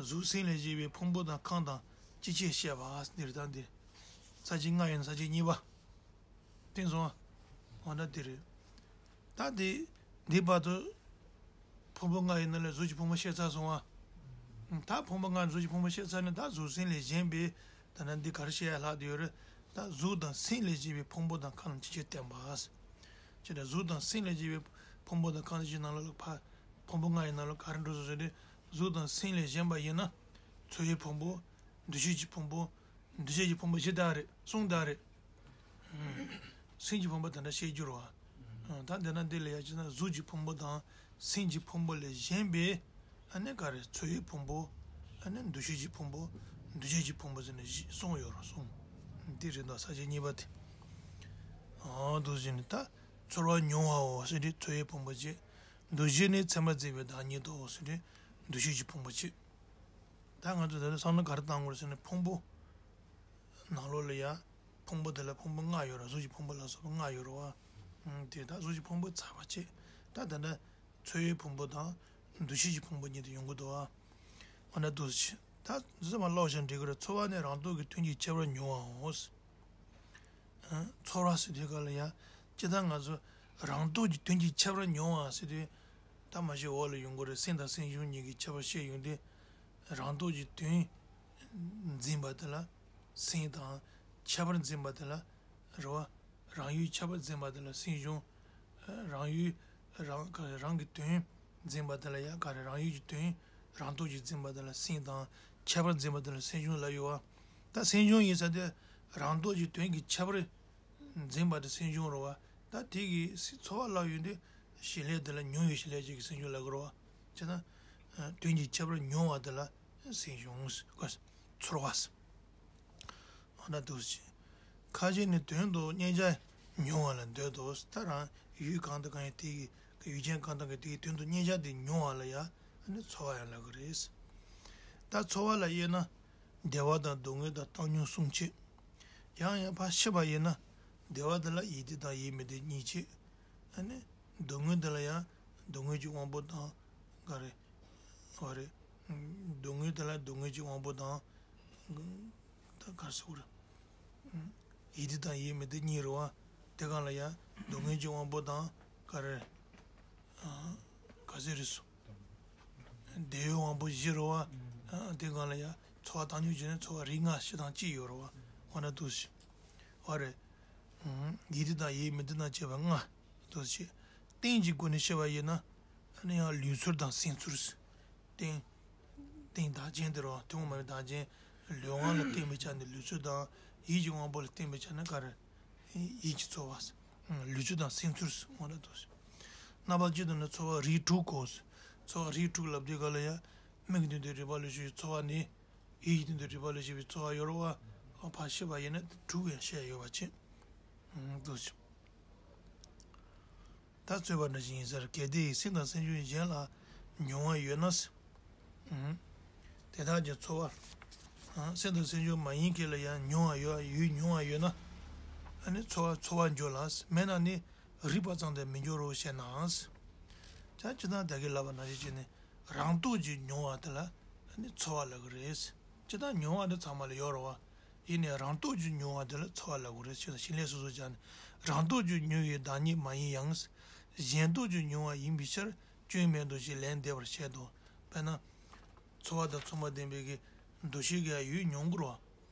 གཟུགས་སེམས་ལས་སྐྱེས་པའི་ཕུང་པོ་དང་ཁམས་དང་ཅི་ཕྱིར་བཤད་པ་འདིར་ད་འདི། ས་བཅད་ལྔ་ཡོད་ནོ་ས་བཅད་གཉིས་པ། བསྟན་སོང་ཨ། འོ་ན་འདི་རེད། ད་འདི་འདི་བར་དུ་ཕུང་པོ་ལྔ་ཡི་ནང་ལས་གཟུགས་ཀྱི་ཕུང་པོ་བཤད་ཚར་སོང་ཨ། ད་ཕུང་པོ་ལྔ་གཟུགས་ཀྱི་ཕུང་པོ་བཤད་ཚར་ནས་ད་གཟུགས་སེམས་ལས་གཞན་པའི་ད་ནི་འདི་ག་རེ་བཤད་ཡ་ལྷག་བསྡད་ཡོད་རེད། ད་གཟུགས་དང་སེམས་ལས་སྐྱེས་པའི་ཕུང་པོ་དང་ཁམས་ཅི་ཕྱིར་བརྟེན་པ། ཅེས་ནས་གཟུགས་དང་སེམས་ལས་སྐྱེས་པའི་ཕུང་པོ་དང་ཁམས་ཅི་ནང་ལ་ཕ་ཕུང་པོ་ལྔ་ཡི་ནང་ལ་ག་རེ་འགྲོ་སོང་ཟེར་ཏེ། གཟུགས་དང་སེམས་ལས་གཞན་པ་ཡིན་ན། འཚོ་བའི་ཕུང་པོ། འདུ་ཤེས་ཀྱི་ཕུང་པོ། འདུ་བྱེད་ཀྱི་ཕུང་པོ་བཞི་དག་རེད། གསུམ་དག་རེད། སེམས་ཀྱི་ཕུང་པོ་དེ་འདྲ་བཤད་རྒྱུ་རེད་བ། ད་འདི་ན་འདི་ལ་ཡ་ཅིག་ན་གཟུགས་ཀྱི་ཕུང་པོ་དང་སེམས་ཀྱི་ཕུང་པོ་ལས་གཞན་པའི། ཨ་ནི་ག་རེ་འཚོ་བའི་ཕུང་པོ། ཨ་ནི་འདུ་ཤེས་ཀྱི་ཕུང་པོ། འདུ་བྱེད་ཀྱི་ཕུང་པོ་ཟེར་ནས་བཞི་གསུམ་ཡོད་རེད་གསུམ། འདི་རེད་འདུག་ས་བཅད་གཉིས་པ་དེ། ཨ་འདུག་ཟེར་ནས་ད་ཚོར་བ་མྱོང་བའོ་ཟེར་ཏེ་འཚོ་བའི་ཕུང་པོ་གཅིག་འདུ་བྱེད་ནི་མཚན་མ་འཛིན་པའི་བདག་ཉིད་དོ་ཟེར་ཏེ་འདུ་ཤེས་ཀྱི་ཕུང་པོ་གཅིག་ད་ང་ཚོ་ད་ལྟ་བསམ་བློ་ག་རེ་བཏང་དགོས་རེད་ཟེར་ན་ཕུང་པོ། ནང་ལོགས་ལ་ཡ། ཕུང་པོ་དེ་ལ་ཕུང་པོ་ལྔ་ཡོད་རེད། གཟུགས་ཀྱི་ཕུང་པོ་ལ་སོགས་པ་ལྔ་ཡོད་རེད་བ། ཨང་། དེ་ད་གཟུགས་ཀྱི་ཕུང་པོ་ཚར་བ་བྱས། ད་ད་ལྟ་འཚོ་བའི་ཕུང་པོ་དང་། འདུ་ཤེས་ཀྱི་ཕུང་པོ་གཉིས་དེ་ཡོང་གི་འདུག་བ། འོ་ན་འདུག་སེ་བྱས། ད་འདི་ཚོ་མར་ཀློག་བྱས་འགྲིག་གི་རེད། ཚོར་བ་ནི་རང་སྟོབས་ཀྱིས་དོན་གྱི་ཁྱད་པར་མྱོང་བའོ། ཚོར་བ་ཟེར་དུས་ག་ལ་ཡ། སྤྱིར་བཏང་ང་ཚོ་རང་སྟོབས་ཀྱིས་དོན་གྱི་ཁྱད་པར་མྱོང་བ་ཟེར་དུས། ད་མ་གཞི་འོག་ལ་ཡོང་གི་རེད། སེམས་དང་སེམས་བྱུང་གཉིས་ཀྱི་ཁྱད་པར་བཤད་ཡོང་དུས། རང་སྟོབས་ཀྱིས་དོན་འཛིན་པ་དེ་ལ་སེམས་དང་། ཁྱད་པར་འཛིན་པ་དེ་ལ་རེད་བ། རང་ཡུལ་ཁྱད་པར་འཛིན་པ་དེ་ལ་སེམས་བྱུང་། རང་ཡུལ་རང་ག་རང་གི་དོན་འཛིན་པ་དེ་ལ་ཡ་ག་རེ་རང་ཡུལ་གྱི་དོན་རང་སྟོབས་ཀྱིས་འཛིན་པ་དེ་ལ་སེམས་དང་། ཁྱད་པར་འཛིན་པ་དེ་ལ་སེམས་བྱུང་ལབ་ཡོད་བ། ད་སེམས་བྱུང་ཡིན་ས་དེ་རང་སྟོབས་ཀྱིས་དོན་གྱི་ཁྱད་པར་འཛིན་པ་དེ་སེམས་བྱུང་རེད་བ། ད་དེ་གི་ཚོར་བ་ལབ་ཡོང་དུས་བྱེད་ལས་དེ་ལ་མྱོང་བའི་བྱེད་ལས་ཅིག་གི་སེམས་བྱུང་ལབ་དགོས་རེད་བ། བྱས་ན། དོན་གྱི་ཁྱད་པར་མྱོང་བ་དེ་ལ་སེམས་བྱུང་། ཚོར་བ། འོ་ན་འདུག་སེ་བྱས། ཁ་ཅིག་ནི་དོན་དུ་མཉན་བྱ་མྱོང་བ་ལ་འདོད་དོ། ད་རང་ཡུལ་གང་དང་གང་ཡིན་དེ་གི་ཡུལ་ཅན་གང་དང་གང་ཡིན་དེ་གི་དོན་དུ་མཉན་བྱ་དེ་མྱོང་བ་ལ་ཡང་ཨ་ནི་ཚོར་བ་ཡང་ལབ་ཀྱི་རེད། ད་ཚོར་བ་ལ་དབྱེ་ན། བདེ་བ་དང་སྡུག་བསྔལ་དང་བཏང་སྙོམས་གསུམ་བྱས། ཡང་ཡང་ཕར་ཕྱེ་བ་ཡིན་ན། བདེ་བ་དེ་ལ་ཡིད་བདེ་དང་ཡིད་མི་བདེ་གཉིས་བྱས། ཨ་ནི། སྡུག་བསྔལ་དེ་ལ་ཡང་སྡུག་བསྔལ་གྱི་དབང་པོ་དང་ག་རེ། བ་རེ། སྡུག་བསྔལ་དེ་ལ་སྡུག་བསྔལ་གྱི་དབང་པོ་དང་། ད་ག་རེ་ཟེར་དགོས་རེད། ཡིད་བདེ་དང་ཡིད་མི་བདེ་གཉིས་རེད་བ། དེ་གང་ལ་ཡང་སྡུག་བསྔལ་གྱི་དབང་པོ་དང་ག་རེ། ག་ཟེར་རེད་སོ། བདེ་བའི་དབང་པོ་བཞི་རེད་བ། དེ་གང་ལ་ཡང་ཚོར་བ་བཏང་སྙོམས་བྱས་ན་ཚོར་བ་རིགས་ལྔ་བཞི་དང་གཅིག་ཡོད་རེད་བ། འོ་ན་འདུག་སེ་བྱས། བ་རེ། ཡིད་བདེ་དང་ཡིད་མི་བདེ་དང་བཅས་པ་ལྔ། འདུག་སེ་བྱས། རྟེན་གྱི་སྒོ་ནས་བཤད་པ་ཡིན་ན། ཨ་ནི་ཡང་ལུས་ཚོར་དང་སེམས་ཚོར། རྟེན། རྟེན་བདག་རྐྱེན་དེ་རེད་བ། ཐུན་མོང་མ་ཡིན་པའི་བདག་རྐྱེན། ལུས་དབང་ལ་བརྟེན་པའི་ཆ་ནས་ལུས་ཚོར་དང་། ཡིད་ཀྱི་དབང་པོ་ལ་བརྟེན་པའི་ཆ་ནས་ག་རེ། ཡིད་ཀྱི་ཚོར་བ། ལུས་ཚོར་དང་སེམས་ཚོར་འོ་ན་འདུག་སེ། རྣམ་པ་གཅིག་ཏུ་ནི་ཚོར་བ་རིགས་དྲུག་གོ། ཚོར་བ་རིགས་དྲུག་ལབ་དུས་ག་ལ་ཡ། མིག་གི་སྟེང་དུ་རེག་པ་ལ་སྐྱེ་བའི་ཚོར་བ་ནི། ཡིད་ཀྱི་སྟེང་དུ་རེག་པ་ལ་སྐྱེ་བའི་ཚོར་བ་ཡོད་རེད་བ། ཕར་ཕྱེ་བ་ཡིན་ན་དྲུག་ཡང་བཤད་ཡོད་པ་བྱས། འདུག་སེ། ད་རྩོད་པ་འདྲ་ཞིག་ཡིན་ཟེར། གལ་ཏེ་སེམས་དང་སེམས་བྱུང་གཞན་ལ་མྱོང་བ་ཡོད་ན། དེ་དག་ཀྱང་ཚོར་བ། སེམས་དང་སེམས་བྱུང་མ་ཡིན་སྐད་ལ་ཡང་མྱོང་བ་ཡོད། ཡུལ་མྱོང་བ་ཡོད་ན། ཨ་ནི་ཚོར་བ་ཚོར་བར་འགྱུར་ལ། མེད་ན་ནི་རིག་པ་ཙམ་དུ་མི་འགྱུར་རོ་ཞེ་ན། ད་སྤྱིར་བཏང་ད་གིན་ལབ་པ་ནང་བཞིན་བྱས་ནས་རང་སྟོབས་ཀྱིས་མྱོང་བ་དེ་ལ་ཨ་ནི་ཚོར་བ་ལབ་ཀྱི་རེད། སྤྱིར་བཏང་མྱོང་བ་འདི་ཚང་མ་ལ་ཡོད་རེད་བ། ཡིན་ནའི་རང་སྟོབས་ཀྱིས་མྱོང་བ་དེ་ལ་ཚོར་བ་ལབ་དགོས་རེད། ཅེས་དང་ཞིང་ལས་སོ་སོར་སྦྱར་ནས། རང་སྟོབས་ཀྱིས་མྱོང་བའི་བདག་ཉིད་མ་ཡིན་ཡང་། གཞན་སྟོབས་ཀྱིས་མྱོང་བ་ཡིན་པའི་ཕྱིར། སྐྱོན་མེད་དོ་ཞེས་ལན་འདེབས་པར་བྱེད་དོ། དཔེར་ན། ཚོར་བ་དང་ཚོར་མ་ལྡན་པའི་གི་འདུ་ཤེས་ཀྱིས་ཡུལ་མྱོང་གི་རེད་བ།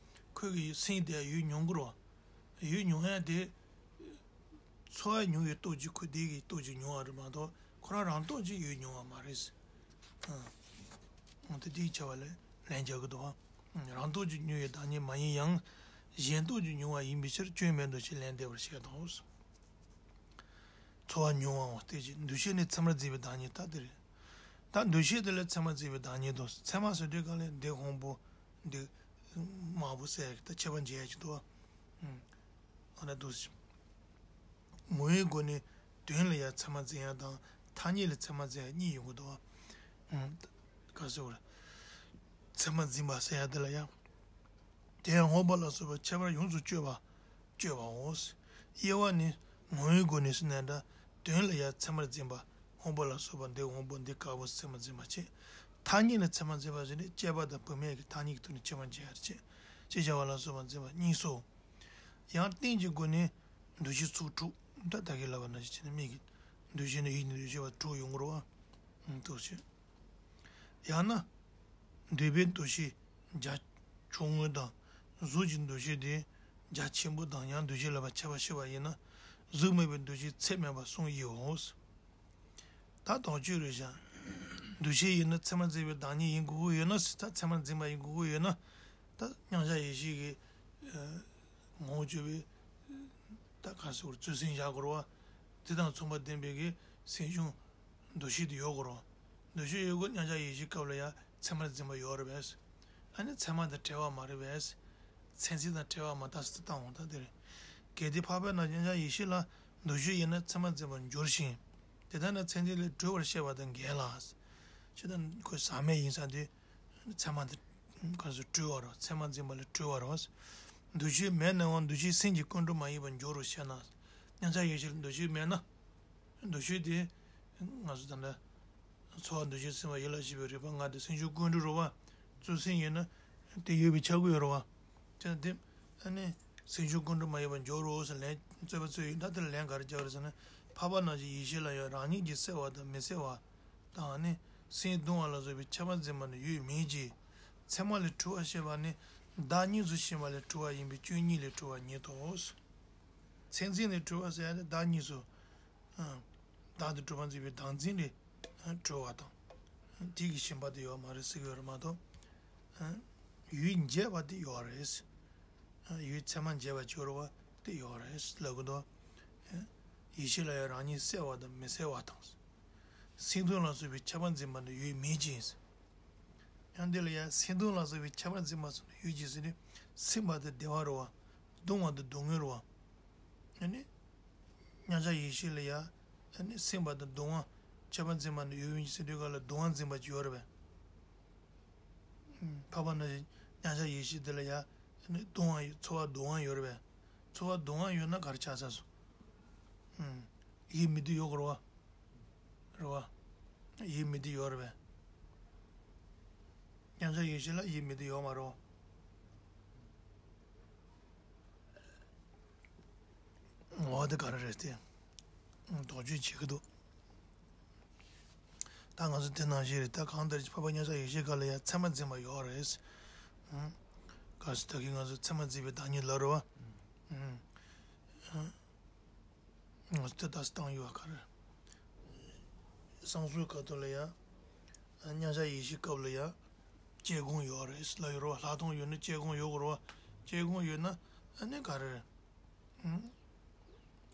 ཁོའི་གི་སེམས་དེ་ཡུལ་མྱོང་གི་རེད་བ། ཡུལ་མྱོང་ཡ་དེ། ཚོར་བ་མྱོང་བའི་སྟོབས་ཀྱིས་ཁོ་དེ་གི་སྟོབས་ཀྱིས་མྱོང་བ་རེད་མ་གཏོགས་ཁོ་རང་རང་སྟོབས་ཀྱིས་ཡུལ་མྱོང་བ་མ་རེད། ཨ། འོ་དེ་དེའི་ཆེ་བ་ལས་ལན་རྒྱག་གི་འདུག་བ། རང་སྟོབས་ཀྱིས་མྱོང་བའི་བདག་ཉིད་མ་ཡིན་ཡང་། གཞན་སྟོབས་ཀྱིས་མྱོང་བ་ཡིན་པའི་ཕྱིར་སྐྱོན་མེད་འདུ་ཤེས་ལན་འདེབས་པར་བཤད་དོ། ཚོར་བ་མྱོང་བའང་སྟེ་ཅི། འདུ་ཤེས་ནི་མཚན་མར་འཛིན་པའི་བདག་ཉིད་ལྟ་སྟེ་རེད། ད་འདུ་ཤེས་དེ་ལ་མཚན་མར་འཛིན་པའི་བདག་ཉིད་དོ། མཚན་མ་ཟེར་དུས་གང་ལས་འདི་སྔོན་པོ་འདི་དམར་པོ་ཟེར་ཡག་གི་ད་ཁྱད་པར་འབྱེད་ཡག་ཅིག་འདུག་ཨ། ཨ་ན་འདུ་ངོ་བོའི་སྒོ་ནས་དོན་ལ་ཡང་མཚན་མ་འཛིན་ཡག་དང་ཐ་སྙད་ལ་མཚན་མ་འཛིན་ཡག་གཉིས་ཡོང་གི་འདུག་ཨ། ག་ཟེར་བ་རེད། མཚན་མ་འཛིན་པ་ཟེར་ཡག་དེ་ལ་ཡང་། དེ་ཡང་སྔོན་པོ་ལ་སོགས་པའི་ཁྱད་པར་ཡོངས་སུ་གཅོད་པ། གཅོད་པའོ། དབྱེ་བ་ནི་ངོ་བོའི་སྒོ་ནས་ཟེར་ནའང་འདྲ། དོན་ལ་ཡང་མཚན་མར་འཛིན་པ། སྔོན་པོ་ལ་སོགས་པ་འདི་སྔོན་པོ་འདི་དཀར་པོ་མཚན་མར་འཛིན་པ་བྱས། ཐ་སྙད་ལ་མཚན་མར་འཛིན་པ་ཟེར་ནི་སྐྱེས་པ་དང་བུད་མེད་ཀྱི་ཐ་སྙད་ཀྱི་ཐོག་ནས་ཁྱད་པར་འབྱེད་ཡག་རེད། ཅེས་བྱ་བ་ལ་སོགས་པར་འཛིན་པ་གཉིས་སོ། ཡང་རྟེན་གྱི་སྒོ་ནས་འདུ་བྱེད་ཚོགས་དྲུག་ད་ད་གིན་ལབ་པ་ནང་བཞིན་བྱས་ནས་མིག་གི་འདུ་ཤེས་ནི་ཡིད་ཀྱི་འདུ་ཤེས་པ་དྲུག་ཡོང་གི་རེད་བ། འདུ་བྱེད། ཡང་ན། འདོད་པའི་འདུ་ཤེས་བརྒྱ་ཆུང་ངུ་དང་། གཟུགས་ཀྱི་འདུ་ཤེས་དེ་བརྒྱ་ཆེན་པོ་དང་ཡང་འདུ་བྱེད་ལ་ཕར་ཁྱད་པར་ཕྱེ་བ་ཡིན་ན། གཟུགས་མེད་པའི་འདུ་ཤེས་ཚད་མེད་པ་གསུམ་ཡོད་འོང་། ད་དོགས་གཅོད་རེད་བཞག་འདུ་ཤེས་ཡིན་ན་མཚན་མར་འཛིན་པའི་བདག་ཉིད་ཡིན་དགོས་ཀྱི་ཡོད་ན། ད་མཚན་མར་འཛིན་པ་ཡིན་དགོས་ཀྱི་ཡོད་ན། ད་མཉམ་གཞག་ཡེ་ཤེས་ཀྱི་ངོ་བོ་བཅུ་པའི་ད་ག་ཟེར་བར་བརྩོན་སེམས་བཞག་དགོས་རེད་བ། དེ་དང་མཚུངས་པ་ལྡན་པའི་གི་སེམས་བྱུང་འདུ་ཤེས་དེ་ཡོད་དགོས་རེད་བ། འདུ་ཤེས་ཡོད་དགོས། མཉམ་གཞག་ཡེ་ཤེས་སྐབས་ལ་ཡང་མཚན་མར་འཛིན་པ་ཡོད་རེད་པས། ཨ་ནི་མཚན་མ་དང་བྲལ་བ་མ་རེད་པས། མཚན་མཚན་དང་བྲལ་བ་མ་ཐག་སུ་བཏང་འོང་ད་དེ་རེད། གལ་ཏེ་འཕགས་པ་རྣམས་མཉམ་གཞག་ཡེ་ཤེས་ལ་འདུ་ཤེས་ཡོད་ན་མཚན་མར་འཛིན་པར་འགྱུར་ཞིང་། དེ་ལྟར་ན་མཚན་མཚོན་ལས་གྲོལ་བར་བཤད་པ་དང་འགལ་ལ། ཅི་ལྟར་ཁོ་ཟག་མེད་ཡིན་ཙང་དེ་མཚན་མ་དེ་ག་ཚོད་གྲོལ་བ་རེད། མཚན་མ་འཛིན་པ་ལས་གྲོལ་བ་རེད། འདུ་ཤེས་མེད་ནའང་འདུ་ཤེས་སེམས་ཀྱི་ཀུན་འགྲོ་མ་ཡིན་པར་འགྱུར་རོ་ཞེ་ན། མཉམ་གཞག་ཡེ་ཤེས་ལ་འདུ་ཤེས་མེད་ན། འདུ་ཤེས་དེ་ང་ཚོ་ད་ལྟ་ཚོར་བ་འདུ་ཤེས་སེམས་པ་ཡིད་ལ་བྱེད་པའི་རེག་པ་ལྔ་དེ་སེམས་བྱུང་ཀུན་འགྲོ་རེད་བ། བརྩོན་སེམས་ཡིན་ན་དེ་ཡོད་པའི་ཆ་གོ་ཡོད་རེད་བ། དེ་ནི་དེ་ཨ་ནི་སེམས་བྱུང་ཀུན་འགྲོ་མ་ཡིན་པར་འགྱུར་རོ་ཟེར་ལན་རྩོད་པ་རྩོད་ཡོད། ད་དེ་ལ་ལན་ག་རེ་རྒྱག་རེད་ཟེར་ན། འཕགས་པ་རྣམས་ཀྱི་ཡེ་ཤེས་ལ་ཡང་རང་ཉིད་ཀྱིས་གསལ་བ་དང་མི་གསལ་བ་དང་ནི་སེམས་གདུང་བ་ལ་སོགས་པའི་ཁྱད་པར་འཛིན་པ་ནི་ཡོད་མིན་གྱི། མཚན་མ་ལས་གྲོལ་བ་ཞེས་པ་ནི་བདག་གཉིས་སུ་ཞེན་པ་ལས་གྲོལ་བ་ཡིན་པས་སྐྱོན་གཉིས་ལས་གྲོལ་བ་ཉིད་དོ། མཚན་མཚོན་ལས་གྲོལ་བ་ཟེར་ཡ་ནི་བདག་གཉིས་སུ། བདག་ཏུ་གྲུབ་པར་འཛིན་པའི་བདག་འཛིན་ལས་གྲོལ་བ་དང་། དེ་གི་ཞེན་པ་དེ་ཡོད་མ་རེད་ཟེར་གྱི་ཡོད་རེད་མ་གཏོགས། ཡུལ་འབྱེད་པ་དེ་ཡོད་རེད། ཡུལ་མཚན་མ་འབྱེད་པ་བྱེད་རུང་བ་དེ་ཡོད་རེད་ལབ་གི་འདུག་ཡེ་ཤེས་ལ་ཡང་རང་ཉིད་གསལ་བ་དང་མི་གསལ་བ་དང་། སེམས་གདུང་ལ་སོགས་པའི་ཁྱད་པར་འཛིན་པ་ནི་ཡོད་མིན་ཅིང་། ཡང་འདི་ལ་ཡང་སེམས་གདུང་ལ་སོགས་པའི་ཁྱད་པར་འཛིན་པ་སོགས་ནི་ཡོད་ཅིང་ཟེར་ནས་སེམས་པ་དེ་བདེ་བ་རུ་བ། གདུང་བ་དེ་སྡུག་བསྔལ་རུ་བ། ཨ་ནི། མཉམ་གཞག་ཡེ་ཤེས་ལ་ཡང་ཨ་ནི་སེམས་པ་དང་གདུང་བ་ཁྱད་པར་འཛིན་པ་ནི་ཡོད་མིན་ཅིང་ཟེར་དུས་ག་ལ་གདུང་བ་འཛིན་པ་ཅིག་ཡོད་རེད་པས། འཕགས་པ་རྣམས་ཀྱི་མཉམ་གཞག་ཡེ་ཤེས་འདི་ལ་ཡང་ཨ་ནི་གདུང་བ་ཡོད། ཚོར་བ་གདུང་བ་ཡོད་རེད་པས། ཚོར་བ་གདུང་བ་ཡོད་ན་ག་རེ་ཆགས་ཚར་སོང་། ཡིད་མི་བདེ་ཡོད་དགོས་རེད་བ། རེད་བ། ཡིད་མི་བདེ་ཡོད་རེད་པས། མཉམ་གཞག་ཡེ་ཤེས་ལ་ཡིད་མི་བདེ་ཡོད་མ་རེད་བ། འོ་དེ་ག་རེ་རེད་དེ། དོགས་གཅོད་བྱེད་ཀྱི་འདུག་ད་ང་ཚོ་དེ་ནང་བཞིན་རེད། ད་གང་ལྟར་འཕགས་པ་མཉམ་གཞག་ཡེ་ཤེས་སྐབས་ལ་ཡང་མཚན་མ་འཛིན་པ་ཡོད་རེད། གལ་སྲིད་ད་གིན་ང་ཚོ་མཚན་མ་འཛིན་པའི་བདག་ཉིད་ལབ་རེད་བ། ང་ཚོ་དེ་ལྟ་སྟངས་ཡོད་ག་རེ། བསམ་ཚུལ་ཁ་ཐོག་ལ་ཡ། མཉམ་གཞག་ཡེ་ཤེས་སྐབས་ལ་ཡ། སྐྱེ་སྒོ་ཡོད་རེད་ལབ་ཡོད་རེད་བ། ལྷག་མཐོང་ཡོད་ན་སྐྱེ་སྒོ་ཡོད་དགོས་རེད་བ། སྐྱེ་སྒོ་ཡོད་ན་ཨ་ནི་ག་རེ་རེད།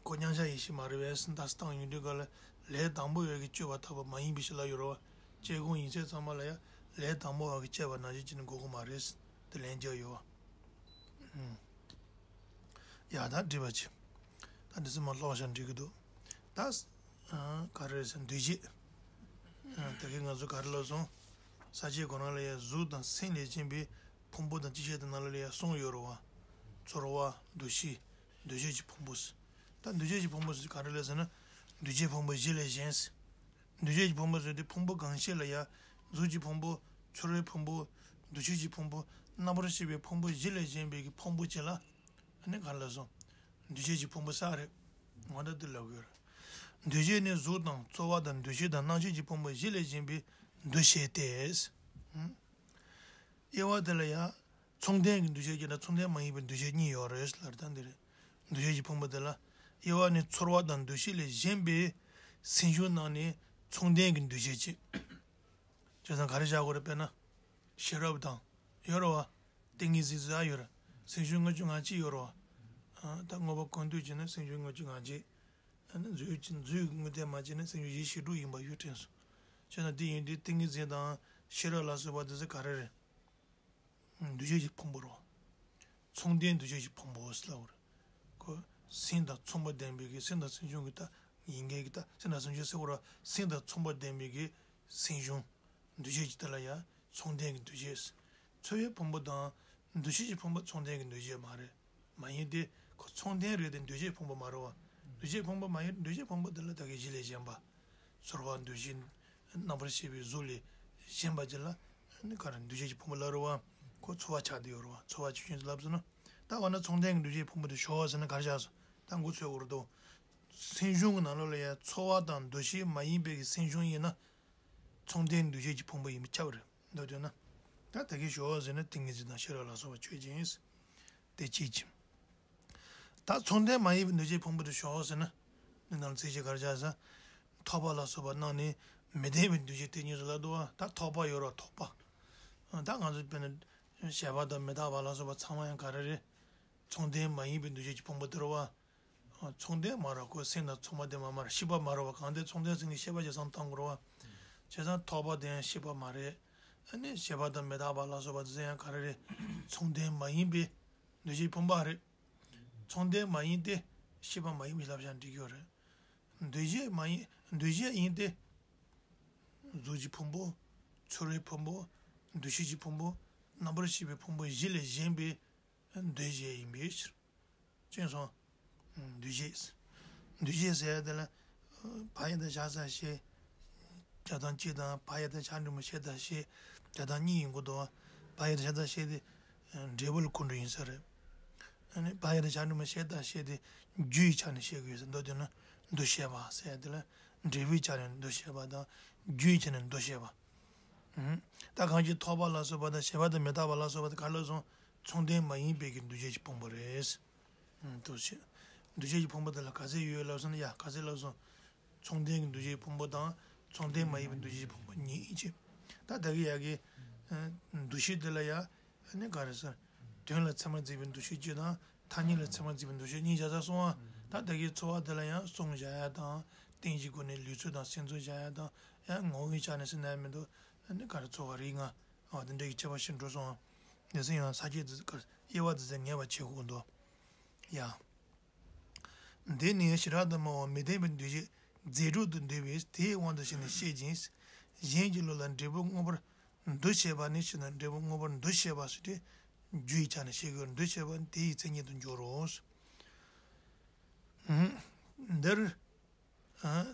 ཁོ་མཉམ་གཞག་ཡེ་ཤེས་མ་རེད་པས་ཟེར་ལྟ་སྟངས་ཡོང་དུས་ག་ལ་ལས་དང་པོ་བས་ཀྱི་སྤྱོད་པ་ཐོབ་པ་མ་ཡིན་པའི་ཕྱིར་ལབ་ཡོད་རེད་བ། སྐྱེ་སྒོ་ཡིན་ཚད་ཚང་མ་ལ་ཡ་ལས་དང་པོ་བ་གི་སྤྱད་པ་ནང་བཞིན་བྱས་ནས་འགོག་གི་མ་རེད་ཟེར་དེ་ལན་རྒྱག་ཡོད་བ། ཡ་ད་འགྲིག་པ་བྱེད། ད་འདི་ཚོ་མ་ཀློག་བཞག་འགྲིག་གི་འདུག་ད་ག་རེ་རེད་ཟེར་འདུས་བྱས། ད་གིན་ང་ཚོ་ག་རེ་ལབ་སོང་། ས་བཅད་ཁོ་རང་ལ་ཡ་གཟུགས་དང་སེམས་ལས་གཞན་པའི་ཕུང་པོ་དང་ཅི་བྱ་དེ་ནང་ལ་ལ་ཡ་གསུམ་ཡོད་རེད་བ། ཚོར་བ། འདུ་ཤེས། འདུ་བྱེད་ཀྱི་ཕུང་པོ་ཟེར། ད་འདུ་བྱེད་ཀྱི་ཕུང་པོ་ཟེར་ག་རེ་ལབ་ཟེར་ན། འདུ་བྱེད་ཕུང་པོ་བཞི་ལས་གཞན་ཟེར། འདུ་བྱེད་ཀྱི་ཕུང་པོ་ཟེར་དུས་ཕུང་པོ་གང་ཞིག་ལ་ཡང་གཟུགས་ཀྱི་ཕུང་པོ། ཚོར་བའི་ཕུང་པོ། འདུ་ཤེས་ཀྱི་ཕུང་པོ། རྣམ་པར་ཤེས་པའི་ཕུང་པོ་བཞི་ལས་གཞན་པའི་གི་ཕུང་པོ་གཅིག་ལ་ཨ་ནི་ག་རེ་ལབ་སོང་། འདུ་བྱེད་ཀྱི་ཕུང་པོ་ཟེར་རེད། ངོ་ད་འདི་ལབ་དགོས་རེད། འདུ་བྱེད་ནི་གཟུགས་དང་ཚོར་བ་དང་འདུ་ཤེས་དང་རྣམ་ཤེས་ཀྱི་ཕུང་པོ་བཞི་ལས་གཞན་པའི་འདུ་བྱེད་དེ། དབྱེ་བ་དེ་ལ་ཡང་། མཚུངས་ལྡན་གྱི་འདུ་བྱེད་ཀྱི་ན་མཚུངས་ལྡན་མ་ཡིན་པའི་འདུ་བྱེད་གཉིས་ཡོད་རེད་ལབ་ད་འདི་རེད། འདུ་བྱེད་ཀྱི་ཕུང་པོ་དེ་ལ། དབྱེ་བ་ནི་ཚོར་བ་དང་འདུ་ཤེས་ལས་གཞན་པའི་སེམས་བྱུང་རྣམས་ནི་མཚུངས་ལྡན་གྱི་འདུ་བྱེད་ཅེས། བྱས་ཙང་ག་རེ་བྱ་དགོས་རེད་དཔེར་ན། ཤེས་རབ་དང་། ཡོད་རེད་བ། ཏིང་ངེ་འཛིན་ཟེར་ཡ་ཡོད་རེད། སེམས་བྱུང་ལྔ་བཅུ་ང་གཅིག་ཡོད་རེད་བ། ཨ། ད་དངོས་པོ་ཀུན་བཏུས་བྱས་ན་སེམས་བྱུང་ལྔ་བཅུ་ང་གཅིག་ཨ་ནི་རྫུས་ཀྱི་རྫུས་ཀྱི་དངོས་བསྟན་མ་བྱས་ན་སེམས་བྱུང་བཞི་བཅུ་ཞེ་དྲུག་ཡིན་པ་ཡོད་དྲན་སོང་། བྱས་ན་དེ་ཡིན་དུས་ཏིང་ངེ་འཛིན་དང་ཤེས་རབ་ལ་སོགས་པ་དེ་ཚོ་ག་རེ་རེད། འདུ་བྱེད་ཀྱི་ཕུང་པོ་རེད་བ། མཚུངས་ལྡན་འདུ་བྱེད་ཀྱི་ཕུང་པོ་ཟེར་ལབ་པ་རེད། ཁོ་སེམས་དང་མཚུངས་པ་ལྡན་པའི་གི་སེམས་དང་སེམས་བྱུང་གི་ད་ཡིན་མཁན་གྱི་ད་སེམས་དང་སེམས་བྱུང་ཟེར་བ་རེད་བ། སེམས་དང་མཚུངས་པ་ལྡན་པའི་གི་སེམས་བྱུང་། འདུ་བྱེད་ཀྱི་དེ་ལ་ཡང་མཚུངས་ལྡན་གྱི་འདུ་བྱེད། ཚོར་བའི་ཕུང་པོ་དང་། འདུ་ཤེས་ཀྱི་ཕུང་པོ་མཚུངས་ལྡན་གྱི་འདུ་བྱེད་མ་རེད། མ་ཡིན་ཏེ། ཁོ་མཚུངས་ལྡན་རེད་དེ་འདུ་བྱེད་ཕུང་པོ་མ་རེད་བ། འདུ་བྱེད་ཕུང་པོ་མ་ཡིན་འདུ་བྱེད་ཕུང་པོ་དེ་ལ་ད་གིན་གཞི་ལས་གཞན་པ། ཚོར་བ་འདུ་ཤེས། རྣམ་པར་ཤེས་པའི་གཟུགས་ལས་གཞན་པ་ཅིག་ལ། ནི་ག་རེ་འདུ་བྱེད་ཀྱི་ཕུང་པོ་ལབ་རེད་བ། ཁོ་ཚོར་བ་ཆགས་བསྡད་ཡོད་རེད་བ། ཚོར་བ་ཆོས་ཅན་དུ་ལབ་ཟེར་ན། ད་འོ་ན་མཚུངས་ལྡན་གྱི་འདུ་བྱེད་ཕུང་པོ་དེ་ཞོག་ཟེར་ན་ག་རེ་བྱས་སོང་། ད་འགོ་ཚུགས་དགོས་རེད་དོ། སེམས་བྱུང་གི་ནང་ལོགས་ལ་ཡང་ཚོར་བ་དང་འདུ་ཤེས་མ་ཡིན་པའི་གི་སེམས་བྱུང་ཡིན་ན། མཚུངས་ལྡན་འདུ་བྱེད་ཀྱི་ཕུང་པོ་ཡིན་པས་ཁྱབ་རེད་མདོར་བསྡུས་ན། ད་ད་གིན་ཞོག་ཟེར་ན་ཏིང་ངེ་འཛིན་དང་ཤེས་རབ་ལ་སོགས་པ་ཆོས་ཅན། དེ་གཅིག་གིས། ད་མཚུངས་ལྡན་མ་ཡིན་པའི་འདུ་བྱེད་ཕུང་པོ་དེ་ཞོག་ཟེར་ན། འདི་ནང་ཚིག་གཅིག་ག་རེ་བྱས་ཟེར། ཐོབ་པ་ལ་སོགས་པ་རྣམས་ནི་མི་ལྡན་པའི་འདུ་བྱེད་དེ་ཉིད་དུ་ལབ་འདུག་བ། ད་ཐོབ་པ་ཡོད་རེད་བ། ཐོབ་པ། ད་ང་ཚོ་དཔེར་ན་བྱས་པ་དང་མི་རྟག་པ་ལ་སོགས་པ་ཚང་མ་ཡང་ག་རེ་རེད། མཚུངས་ལྡན་མ་ཡིན་པའི་འདུ་བྱེད་ཀྱི་ཕུང་པོ་དེ་རེད་བ། མཚུངས་ལྡན་མ་རེད་ཁོ་སེམས་དང་མཚུངས་པ་ལྡན་མ་མ་རེད། ཤེས་པ་མ་རེད་བ། གང་དེ་མཚུངས་ལྡན་ཟེར་ནས་ཤེས་པ་ཞིག་བསམ་བཏང་དགོས་རེད་བ། བྱས་ཙང་ཐོབ་པ་དེ་ཡང་ཤེས་པ་མ་རེད། ཨ་ནི་བྱས་པ་དང་མི་རྟག་པ་ལ་སོགས་པ་དེ་ཚོ་ཡང་ག་རེ་རེད། མཚུངས་ལྡན་མ་ཡིན་པའི་འདུ་བྱེད་ཕུང་པོ་རེད། མཚུངས་ལྡན་མ་ཡིན་ཏེ་ཤེས་པ་མ་ཡིན་པའི་ལབ་བྱ་འགྲིག་གི་ཡོད་རེད། འདུ་བྱེད་མ་ཡིན་འདུ་བྱེད་ཡིན་ཏེ། གཟུགས་ཀྱི་ཕུང་པོ། ཚོར་བའི་ཕུང་པོ། འདུ་ཤེས་ཀྱི་ཕུང་པོ། རྣམ་པར་ཤེས་པའི་ཕུང་པོ་བཞི་ལས་གཞན་པའི་འདུ་བྱེད་ཡིན་པའི་ཕྱིར། ཅེས་སོ། འདུ་བྱེད། འདུ་བྱེད་ཟེར་ཡ་དེ་ལ། བག་ཡོད་དང་བཞག་ཚར་ཤེས། བྱ་དང་སྤྱི་དང་བག་ཡོད་དང་བྱ་འབྲིང་པོ་ཤེས་དང་ཤེས། བྱ་དང་གཉིས་ཡིན་དགོས་འདུག་བ། བག་ཡོད་དང་བཞག་ཚར་ཤེས་དེ། འབྲས་བུ་ལ་ཁོ་འགྲོ་ཡིན་ས་རེད། ཨ་ནི་བག་ཡོད་དང་བྱ་འབྲིང་པོ་ཤེས་དང་ཤེས་དེ། རྒྱུའི་ཆ་ནས་ཤེས་དགོས་ས་མདོར་བསྡུས་ན། འདུ་ཤེས་པ་ཟེར་ཡ་དེ་ལ། འབྲས་བུའི་ཆ་ནས་འདུ་ཤེས་པ་དང་། རྒྱུའི་ཆ་ནས་འདུ་ཤེས་པ། ད་གང་ཞིག་ཐོབ་པ་ལ་སོགས་པ་དང་བྱས་པ་དང་མི་རྟག་པ་ལ་སོགས་པ་དེ་ག་རེ་ལབ་སོང་། མཚུངས་ལྡན་མ་ཡིན་པའི་གི་འདུ་བྱེད་ཀྱི་ཕུང་པོ་རེད། འདུ་བྱེད། འདུ་བྱེད་ཀྱི་ཕུང་པོ་དེ་ལ་ག་ཚད་ཡོད་ལབ་སོང་ན་ཡ་ག་ཚད་ལབ་སོང་། མཚུངས་ལྡན་གྱི་འདུ་བྱེད་ཀྱི་ཕུང་པོ་དང་མཚུངས་ལྡན་མ་ཡིན་པའི་འདུ་བྱེད་ཀྱི་ཕུང་པོ་གཉིས་ཡིན་ཕྱིར། ད་ད་གི་ཡ་གི། འདུ་ཤེས་དེ་ལ་ཡ། ནི་ག་རེ་ཟེར། དོན་ལ་ཚད་མར་འཛིན་པའི་འདུ་ཤེས་གཅིག་དང་ཐ་སྙད་ལ་ཚད་མར་འཛིན་པའི་འདུ་ཤེས་གཉིས་བཞག་ཚར་སོང་ང་། ད་ད་གི་ཚོར་བ་དེ་ལ་ཡང་བསམ་བཞག་ཡ་དང་རྟེན་གྱི་སྒོ་ནས་ལུས་ཚོད་དང་སེམས་ཚོར་བཞག་ཡ་དང་ཡང་ངོ་བོའི་ཆ་ནས་ཟེར་ན་ཡང་མི་འདུག་ཨ་ནི་ག་རེ་ཚོར་བ་རིགས་ལྔ། འོ་དེ་འདྲ་གི་ཁྱད་པར་ཞིག་འགྲོ་སོང་ང་། དེ་ཚོ་ཡང་ས་བཅད་དེ་ཚོ་དབྱེ་བ་དེ་ཚོ་ངེས་པ་བྱེད་དགོས་འདུག་ཡ། འདི་ནི་ཞི་རགས་དང་སྨྲ་བ་མི་ལྡན་པའི་འདུ་བྱེད་རྫས་གྲོགས་སུ་འདུས་པས་དེའི་དབང་དུ་བྱས་ནས་བཤད་ཅིང་། གཞན་གྱི་བློ་ལ་འབྲས་བུ་མངོན་པར་འདུ་བྱེད་པ་ནི་ཕྱིར་ན་འབྲས་བུ་མངོན་པར་འདུ་བྱེད་པ་ཟེར་ཏེ། རྒྱུའི་ཆ་ནས་བཤད་དགོས། འདུ་བྱེད་པ་དེའི་མཚན་ཉིད་དུ་འགྱུར་རོ། འདིར།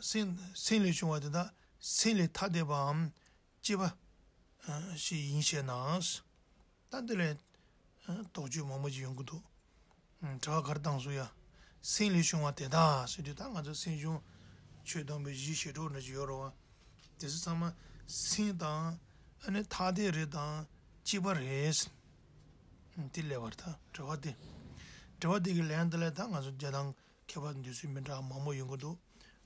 སེམས་སེམས་ལས་བྱུང་བ་དེ་དག་སེམས་ལས་ཐ་དད་པའམ། སྐྱེས་པ་ཞིག་ཡིན་ཞེ་ན། ད་འདི་ལས་དོགས་གཅོད་མང་པོ་ཞིག་ཡོང་གི་འདུག་དྲི་བ་ག་རེ་བཏང་སོང་ཡ། སེམས་ལས་བྱུང་བ་དེ་དག་ཟེར་དུས་ད་ང་ཚོ་སེམས་བྱུང་ཆོས་སྟོན་པའི་གཞི་བྱེ་བྲག་འདྲ་ཞིག་ཡོད་རེད་བ། དེ་ཚོ་ཚང་མ་སེམས་དང་ཨ་ནི་ཐ་དད་རེད་དང་སྐྱེས་པ་རེད། དེ་ལས་བར་ད་དྲི་བ་དེ། དྲི་བ་དེ་གི་ལན་དེ་ལས་ད་ང་ཚོ་རྒྱ་དང་། ཁྱད་པར་འདོད་ཚུལ་མི་འདྲ་བ་མང་པོ་ཡོང་གི་འདུག་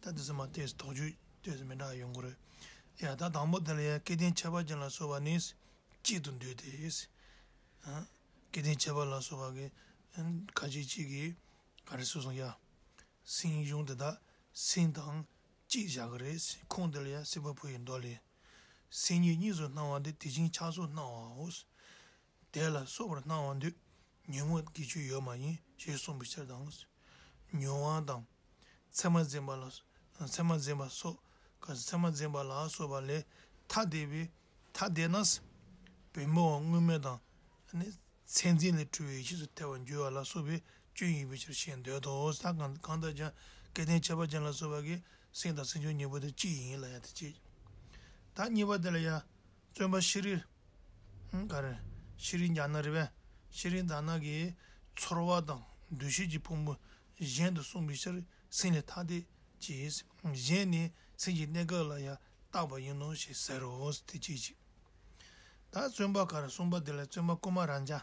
ད་དེ་ཚོ་མ་ཏོག་ཙམ་དོགས་གཅོད་ཏོག་ཙམ་མི་འདྲ་བ་ཡོང་གི་རེད། ཡ་ད་དང་པོ་དེ་ལ་ཡ་སྐལ་ལྡན་ཁྱད་པར་ཅན་ལ་སོགས་པ་ནི་གཅིག་ཏུ་འདོད་དེ། ཨ། སྐལ་ལྡན་ཁྱད་པར་ལ་སོགས་པ་གི་ཁ་ཅིག་གཅིག་གིས་ག་རེ་གསུངས་སོང་ཡ། སེམས་བྱུང་དེ་དག་སེམས་དང་གཅིག་བཞག་གི་རེད། ཁུངས་དེ་ལ་ཡ་སྲིད་པ་འཕོ་བའི་མདོ་ལས། སེམས་ཉིད་གཉིས་སུ་སྣང་བ་འདི་དེ་བཞིན་ཆགས་སུ་སྣང་བའོ། དེ་ལ་སོགས་པར་སྣང་བ་འདོད། ཉོན་མོངས་ཀྱི་ཆོས་ཡོད་མ་ཡིན་ཞེས་གསུངས་པའི་ཕྱིར་དང་། མྱོང་བ་དང་། ཚད་མར་འཛིན་པ་ལ། ཚད་མར་འཛིན་པ་སོགས། ཚད་མར་འཛིན་པ་ལ་སོགས་པ་ལས་ཐ་དད་པའི་ཐ་དད་ན། བེམ་པོའམ་དངོས་མེད་དང་། ཚད་འཛིན་ལས་གྲུབ་པའི་ཡེ་ཤེས་སུ་ཐལ་བར་འགྱུར་བ་ལ་སོགས་པའི་སྐྱོན་ཡོད་པའི་ཕྱིར་ཞེས་འདོད་དོ། ད་གང་གང་ལྟར་ཀྱང་སྐལ་ལྡན་ཁྱད་པར་ཅན་ལ་སོགས་པ་གི་སེམས་དང་སེམས་བྱུང་གཉིས་པོ་དེ་གཅིག་ཡིན་ལ་ཡ་དེ་གཅིག་ད་གཉིས་པ་དེ་ལ་ཡ། བརྩོན་པ་ཤྲཱི། ག་རེ། ཤྲཱི་ཛྙཱ་ན་རེད་པས། ཤྲཱི་ཛྙཱ་ན་གིས་ཚོར་བ་དང་འདུ་ཤེས་ཀྱི་ཕུང་པོ་གཞན་དུ་གསུངས་པའི་ཕྱིར་སེམས་ལས་ཐ་དད་ཅེས། གཞན་ནི་སེམས་ཀྱི་གནས་སྐབས་ལ་ཡང་བཏགས་པ་ཡིན་ནོ་ཞེས་ཟེར་རོ། དེ་གཅིག་གཅིག་ད་བརྩོན་པ་ག་རེ་གསུངས་པ་དེ་ལ་བརྩོན་པ་ཀུ་མཱ་རཱ་ཛ།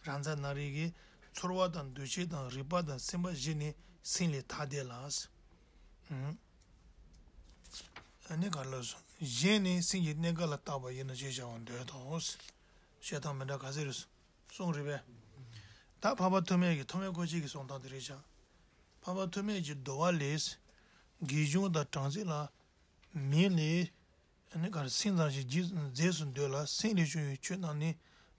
རཱ་ཛ་ན་རི་གིས་ཚོར་བ་དང་འདུ་ཤེས་དང་རེག་པ་དང་སེམས་པ་བཞི་ནི་སེམས་ལས་ཐ་དད་ལ། ཨ་ནི་ག་རེ་ལབ་སོང་། གཞན་ནི་སེམས་ཀྱི་གནས་སྐབས་ལ་བཏགས་པ་ཡིན་ནོ་ཞེས་བྱ་བ་འདོད་དོ། བཤད་སྟངས་མི་འདྲ་ག་ཚོད་རེད་གསུངས་རེད་པས། ད་འཕགས་པ་ཐོགས་མེད་ཀྱི་ཐོགས་མེད་སྐུ་མཆེད་ཀྱི་གསུང་སྟངས་དེ་རེད་བཞག་འཕགས་པ་ཐོགས་མེད་ཀྱི་འདུལ་བ་ལས། དགེ་སྦྱོང་དང་དྲང་སྲོང་ལ། མི་ལས། ནི་གར་སེམས་ཙམ་ཞིག་རྗེས་རྗེས་སུ་འདོད་ལ། སེམས་ལས་བྱུང་བའི་ཆོས་རྣམས་ནི།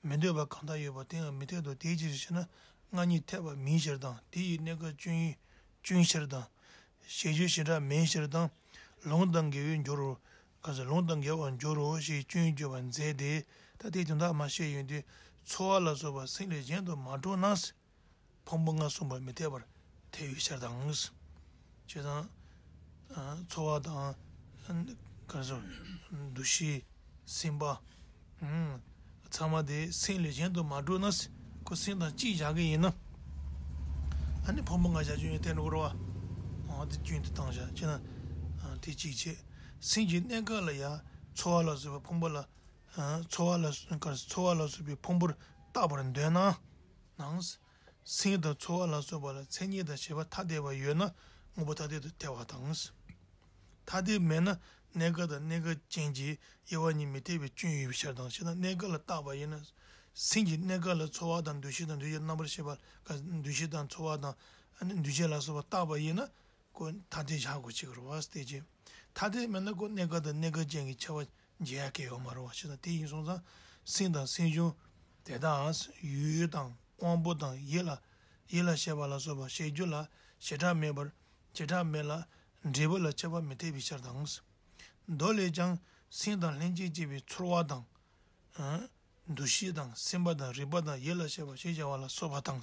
མི་འདོད་པ་གང་དག་ཡོད་པ་དེའང་མི་འཐད་དོ། དེའི་ཕྱིར་ཞེ་ན། སྔ་ཉིན་འཐད་པ་མིན་ཕྱིར་དང་། དེ་ཡི་གནས་སྐབས་སྐྱོན་ཡོན་སྐྱོན་ཕྱིར་དང་། བྱེད་རྒྱུ་བྱེ་བྲག་མིན་ཕྱིར་དང་། ལུང་དང་འགལ་བའི་འགྱུར་རོ། ག་ཚོད་ལུང་དང་འགལ་བར་འགྱུར་རོ་ཞེས་སྐྱོན་བརྗོད་པར་མཛད་དེ། ད་དེ་དོན་དག་མ་བཤད་ཡོང་དུས་ཚོར་བ་ལ་སོགས་པ་སེམས་ལས་གཞན་དུ་མ་གྲུབ་ན། ཕུང་པོ་ལྔ་གསུངས་པ་མི་འཐད་པར་ཐལ་བའི་ཕྱིར་དང་། བྱས་ཙང་། ཚོར་བ་དང་། ག་ཚོད། འདུ་ཤེས། སེམས་པ། ཚང་མ་དེ་སེམས་ལས་གཞན་དུ་མ་གྲུབ་ན། ཁོ་སེམས་དང་གཅིག་བཞག་གི་ཡིན་ན། ཨ་ནི་ཕུང་པོ་ལྔ་བཞག་རྒྱུ་ཡོད་དེ་འགྲོ་གི་རེད་བ། འོ་དེ་སྐྱོན་དེ་བཏང་བཞག་བྱས་ན། དེ་གཅིག་བྱས། སེམས་ཀྱི་གནས་སྐབས་ལ་ཡང་ཚོར་བ་ལ་སོགས་པའི་ཕུང་པོ་ལ། ཚོར་བ་ལ་སོགས་ཚོར་བ་ལ་སོགས་པའི་ཕུང་པོར་བཏགས་པར་འདོད་ན། ནང་། སེམས་དང་ཚོར་བ་ལ་སོགས་པ་ལ་མཚན་ཉིད་དང་བྱེད་པ་ཐ་དད་པ་ཡོད་ན་དངོས་པོ་ཐ་དད་དུ་ཐལ་བ་དང་། ཐ་དད་མེད་ན་གནས་སྐབས་དང་གནས་སྐབས་ཅན་གྱི་དབྱེ་བ་གཉིས་མི་འཐད་པའི་སྐྱོན་ཡོད་པའི་ཕྱིར་དང་། ཞེ་ན། གནས་སྐབས་ལ་བརྟགས་པ་ཡིན་ན། སེམས་ཀྱི་གནས་སྐབས་ལ་ཚོར་བ་དང་འདུ་ཤེས་དང་འདུ་བྱེད་རྣམ་པར་ཤེས་པ། འདུ་ཤེས་དང་ཚོར་བ་དང་འདུ་བྱེད་ལ་སོགས་པ་བརྟགས་པ་ཡིན་ན། ཁོ་ཐ་དད་བཞག་དགོས་ཀྱི་རེད་བ། དེ་རྗེས་ཐ་དད་མེད་ན་ཁོ་གནས་སྐབས་དང་གནས་སྐབས་ཅན་གྱི་ཁྱད་པར་འབྱེད་ཡ་གལ་ཡོད་མ་རེད་བ། ཞེ་ན། དེ་ཡིན་སོང་ཙང་སེམས་དང་སེམས་བྱུང་དེ་དག་ཡུལ་དང་དབང་པོ་དང་ཡིད་ལ་ཡིད་ལ་བྱེད་པ་ལ་སོགས་པ་བྱེད་རྒྱུ་ལ་བྱེ་བྲག་མེད་པར་བྱེ་བྲག་མེད་ལ་འབྲས་བུ་ལ་ཁྱད་པར་མི་འཐད་པའི་ཕྱིར་དང་། མདོ་ལས་ཀྱང་སེམས་དང་ལྷན་ཅིག་སྐྱེས་པའི་ཚོར་བ་དང་། འདུ་ཤེས་དང་སེམས་པ་དང་རིག་པ་དང་ཡིད་ལ་བྱེད་པ་ཞེས་བྱ་བ་ལ་སོགས་པ་དང་།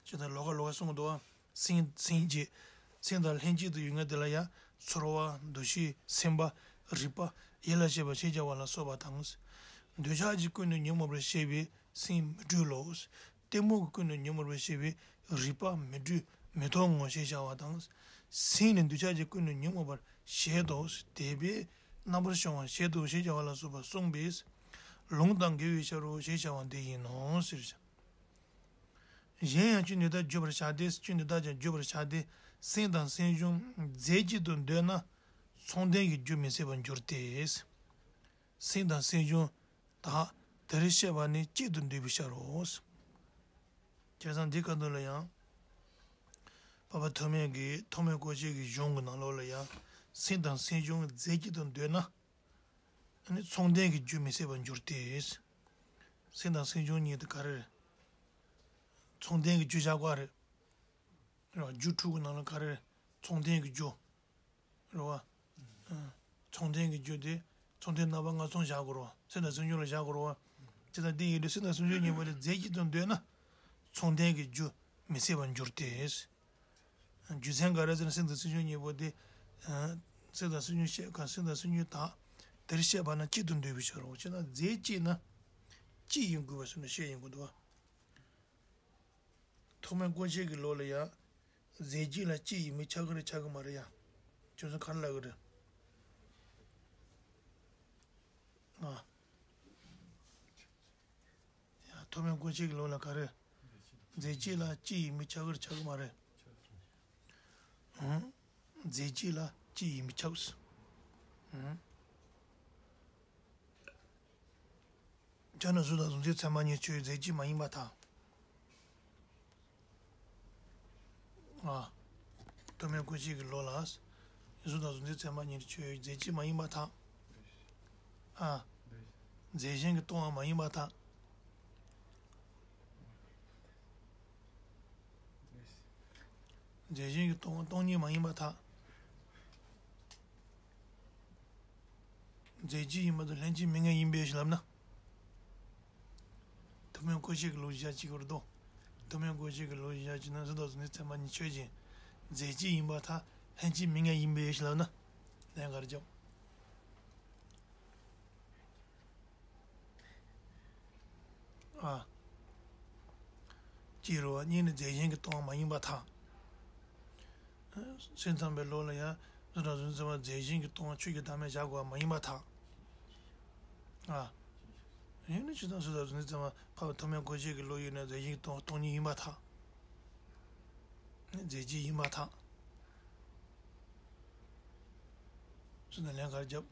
ཞེས་དང་ལོགས་ཀ་ལོགས་ཀ་གསུངས་འདུག་བ། སེམས་སེམས་ཀྱི། སེམས་དང་ལྷན་ཅིག་ཏུ་ཡོད་མཁན་དེ་ལ་ཡང་ཚོར་བ། འདུ་ཤེས། སེམས་པ། རིག་པ། ཡིད་ལ་བྱེད་པ་ཞེས་བྱ་བ་ལ་སོགས་པ་དང་། འདོད་ཆགས་ཀྱིས་ཀུན་ཏུ་ཉོན་མོངས་པར་བྱེད་པའི་སེམས་མི་སྤྲོ་ལོ། གཏི་མུག་གིས་ཀུན་ཏུ་ཉོན་མོངས་པར་བྱེད་པའི་རིག་པ་མི་སྤྲོ་མི་མཐོང་ངོ་ཞེས་བྱ་བ་དང་། སེམས་ནི་འདོད་ཆགས་ཀྱིས་ཀུན་ཏུ་ཉོན་མོངས་པར་བྱེད་དོ། དེ་བས་རྣམ་པར་སྦྱང་བར་བྱེད་དོ་ཞེས་བྱ་བ་ལ་སོགས་པ་གསུངས་པས། ལུང་དང་འགལ་བའི་ཕྱིར་རོ་ཞེས་བྱ་བ་འདི་ཡིན་ནོ་ཟེར། གཞན་ཡང་སྐྱོན་འདི་དག་བརྗོད་པར་བྱ་སྟེ། སྐྱོན་འདི་དག་ཀྱང་བརྗོད་པར་བྱ་སྟེ། སེམས་དང་སེམས་བྱུང་རྫས་གཅིག་ཏུ་འདོད་ན་མཚུངས་ལྡན་གྱི་རྒྱུ་མི་སྲིད་པར་འགྱུར་ཏེ། སེམས་དང་སེམས་བྱུང་དག་དེར་བཤད་པ་ནི་གཅིག་ཏུ་འདོད་པའི་ཕྱིར་རོ། བྱས་ཙང་འདི་ག་འདུག་ལ་ཡང་། འཕགས་པ་ཐོགས་མེད་ཀྱི་ཐོགས་མེད་སྐུ་མཆེད་ཀྱི་གཞུང་གི་ནང་ལོགས་ལ་ཡང་། སེམས་དང་སེམས་བྱུང་རྫས་གཅིག་ཏུ་འདོད་ན། ཨ་ནི་མཚུངས་ལྡན་གྱི་རྒྱུ་མི་སྲིད་པར་འགྱུར་ཏེ། སེམས་དང་སེམས་བྱུང་གཉིས་དེ་ག་རེ་རེད། མཚུངས་ལྡན་གྱི་རྒྱུ་བཞག་པ་རེད། རེད་བ། རྒྱུ་དྲུག་གི་ནང་ལ་ག་རེ་རེད། མཚུངས་ལྡན་གྱི་རྒྱུ། རེད་བ། ཨ། མཚུངས་ལྡན་གྱི་རྒྱུ་དེ་མཚུངས་ལྡན་རྣམ་པ་ལྔ་ཚང་བཞག་དགོས་རེད་བ། སེམས་དང་སེམས་བྱུང་ལ་བཞག་དགོས་རེད་བ། དེ་ལྟར་དེ་ཡིན་དུས་སེམས་དང་སེམས་བྱུང་གཉིས་པོ་དེ་རྫས་གཅིག་ཏུ་འདོད་ན། མཚུངས་ལྡན་གྱི་རྒྱུ་མི་སྲིད་པར་འགྱུར་ཏེ། རྒྱུ་མཚན་ག་རེ་ཟེར་ན། སེམས་དང་སེམས་བྱུང་གཉིས་པོ་དེ། ཨ། སེམས་དང་སེམས་བྱུང་བཤད་ག་སེམས་དང་སེམས་བྱུང་དག་དེར་བཤད་པ་ན་གཅིག་ཏུ་འདོད་པའི་ཕྱིར་རོ། བྱས་ན་རྫས་གཅིག་ན་གཅིག་ཡིན་དགོས་པ་སོགས་ནས་བཤད་ཡོང་གི་འདུག་བ། ཐོགས་མེད་སྐུ་མཆེད་ཀྱི་ལུགས་ལ་ཡང་། རྫས་གཅིག་ལ་གཅིག་ཡིན་མིན་ཁྱབ་ཀྱི་རེད་ཁྱབ་ཀྱི་མ་རེད་ཡ། ཁྱོད་ཚོ་ག་རེ་ལབ་ཀྱི་རེད། ཨ། ཡ། ཐོགས་མེད་སྐུ་མཆེད་ཀྱི་ལུགས་ལ་ག་རེ། རྫས་གཅིག་ལ་གཅིག་ཡིན་མིན་ཁྱབ་ཀྱི་རེད་ཁྱབ་ཀྱི་མ་རེད། ཨང་། རྫས་གཅིག་ལ་གཅིག་ཡིན་མིན་ཁྱབ། ཨང་། ཁྱོད་ནི་གཟུགས་དང་གཟུགས་མཚན་ཚད་མ་ཉིད་ཆོས་ཅན་རྫས་གཅིག་མ་ཡིན་པར་ཐལ། ཨ། ཐོགས་མེད་སྐུ་མཆེད་ཀྱི་ལུགས་ལ། གཟུགས་དང་གཟུགས་མཚན་ཚད་མ་ཉིད་ཆོས་ཅན་རྫས་གཅིག་མ་ཡིན་པར་ཐལ། ཨ། རྫས་གཞན་གྱིས་སྟོང་བ་མ་ཡིན་པར་ཐལ། རྫས་གཞན་གྱིས་སྟོང་བ་སྟོང་ཉིད་མ་ཡིན་པར་ཐལ། རྫས་གཅིག་ཡིན་པ་དང་ལྷན་ཅིག་མི་ངེས་ཡིན་པའི་ཕྱིར་ལབ་ན། ཐོགས་མེད་སྐུ་མཆེད་ཀྱི་ལུགས་བཞག་བྱེད་ཀྱི་རེད་དོ། ཐོགས་མེད་སྐུ་མཆེད་ཀྱི་ལུགས་བཞག་བྱེད་ན་གཟུགས་དང་གཟུགས་མཚན་ཚད་མ་ཉིད་ཆོས་ཅན། རྫས་གཅིག་ཡིན་པར་ཐལ། ལྷན་ཅིག་མི་ངེས་ཡིན་པའི་ཕྱིར་ལབ་ན། ལན་ག་རེ་རྒྱབ། ཨ། གཅིག་རེད་བ། གཉིས་ནི་རྫས་གཞན་གྱིས་སྟོང་བ་མ་ཡིན་པར་ཐལ། སེམས་ཙམ་པའི་ལུགས་ལ་ཡང་གཟུགས་དང་གཟུགས་མཚན་ཚད་མ་རྫས་གཞན་གྱིས་སྟོང་བ་ཆོས་ཀྱི་བདག་མེད་བཞག་དགོས་པ་མ་ཡིན་པར་ཐལ། ཨ། ཡིན་ན་ཇི་ལྟར་གཟུགས་དང་གཟུགས་མཚན་ཚད་མ་འཕགས་པའི་ཐོགས་མེད་སྐུ་མཆེད་ཀྱི་ལུགས་ཡོད་ན་རྫས་གཞན་གྱིས་སྟོང་བ་སྟོང་ཉིད་ཡིན་པར་ཐལ། རྫས་གཅིག་ཡིན་པར་ཐལ། ཟེར་ན་ལན་ག་རེ་རྒྱབ།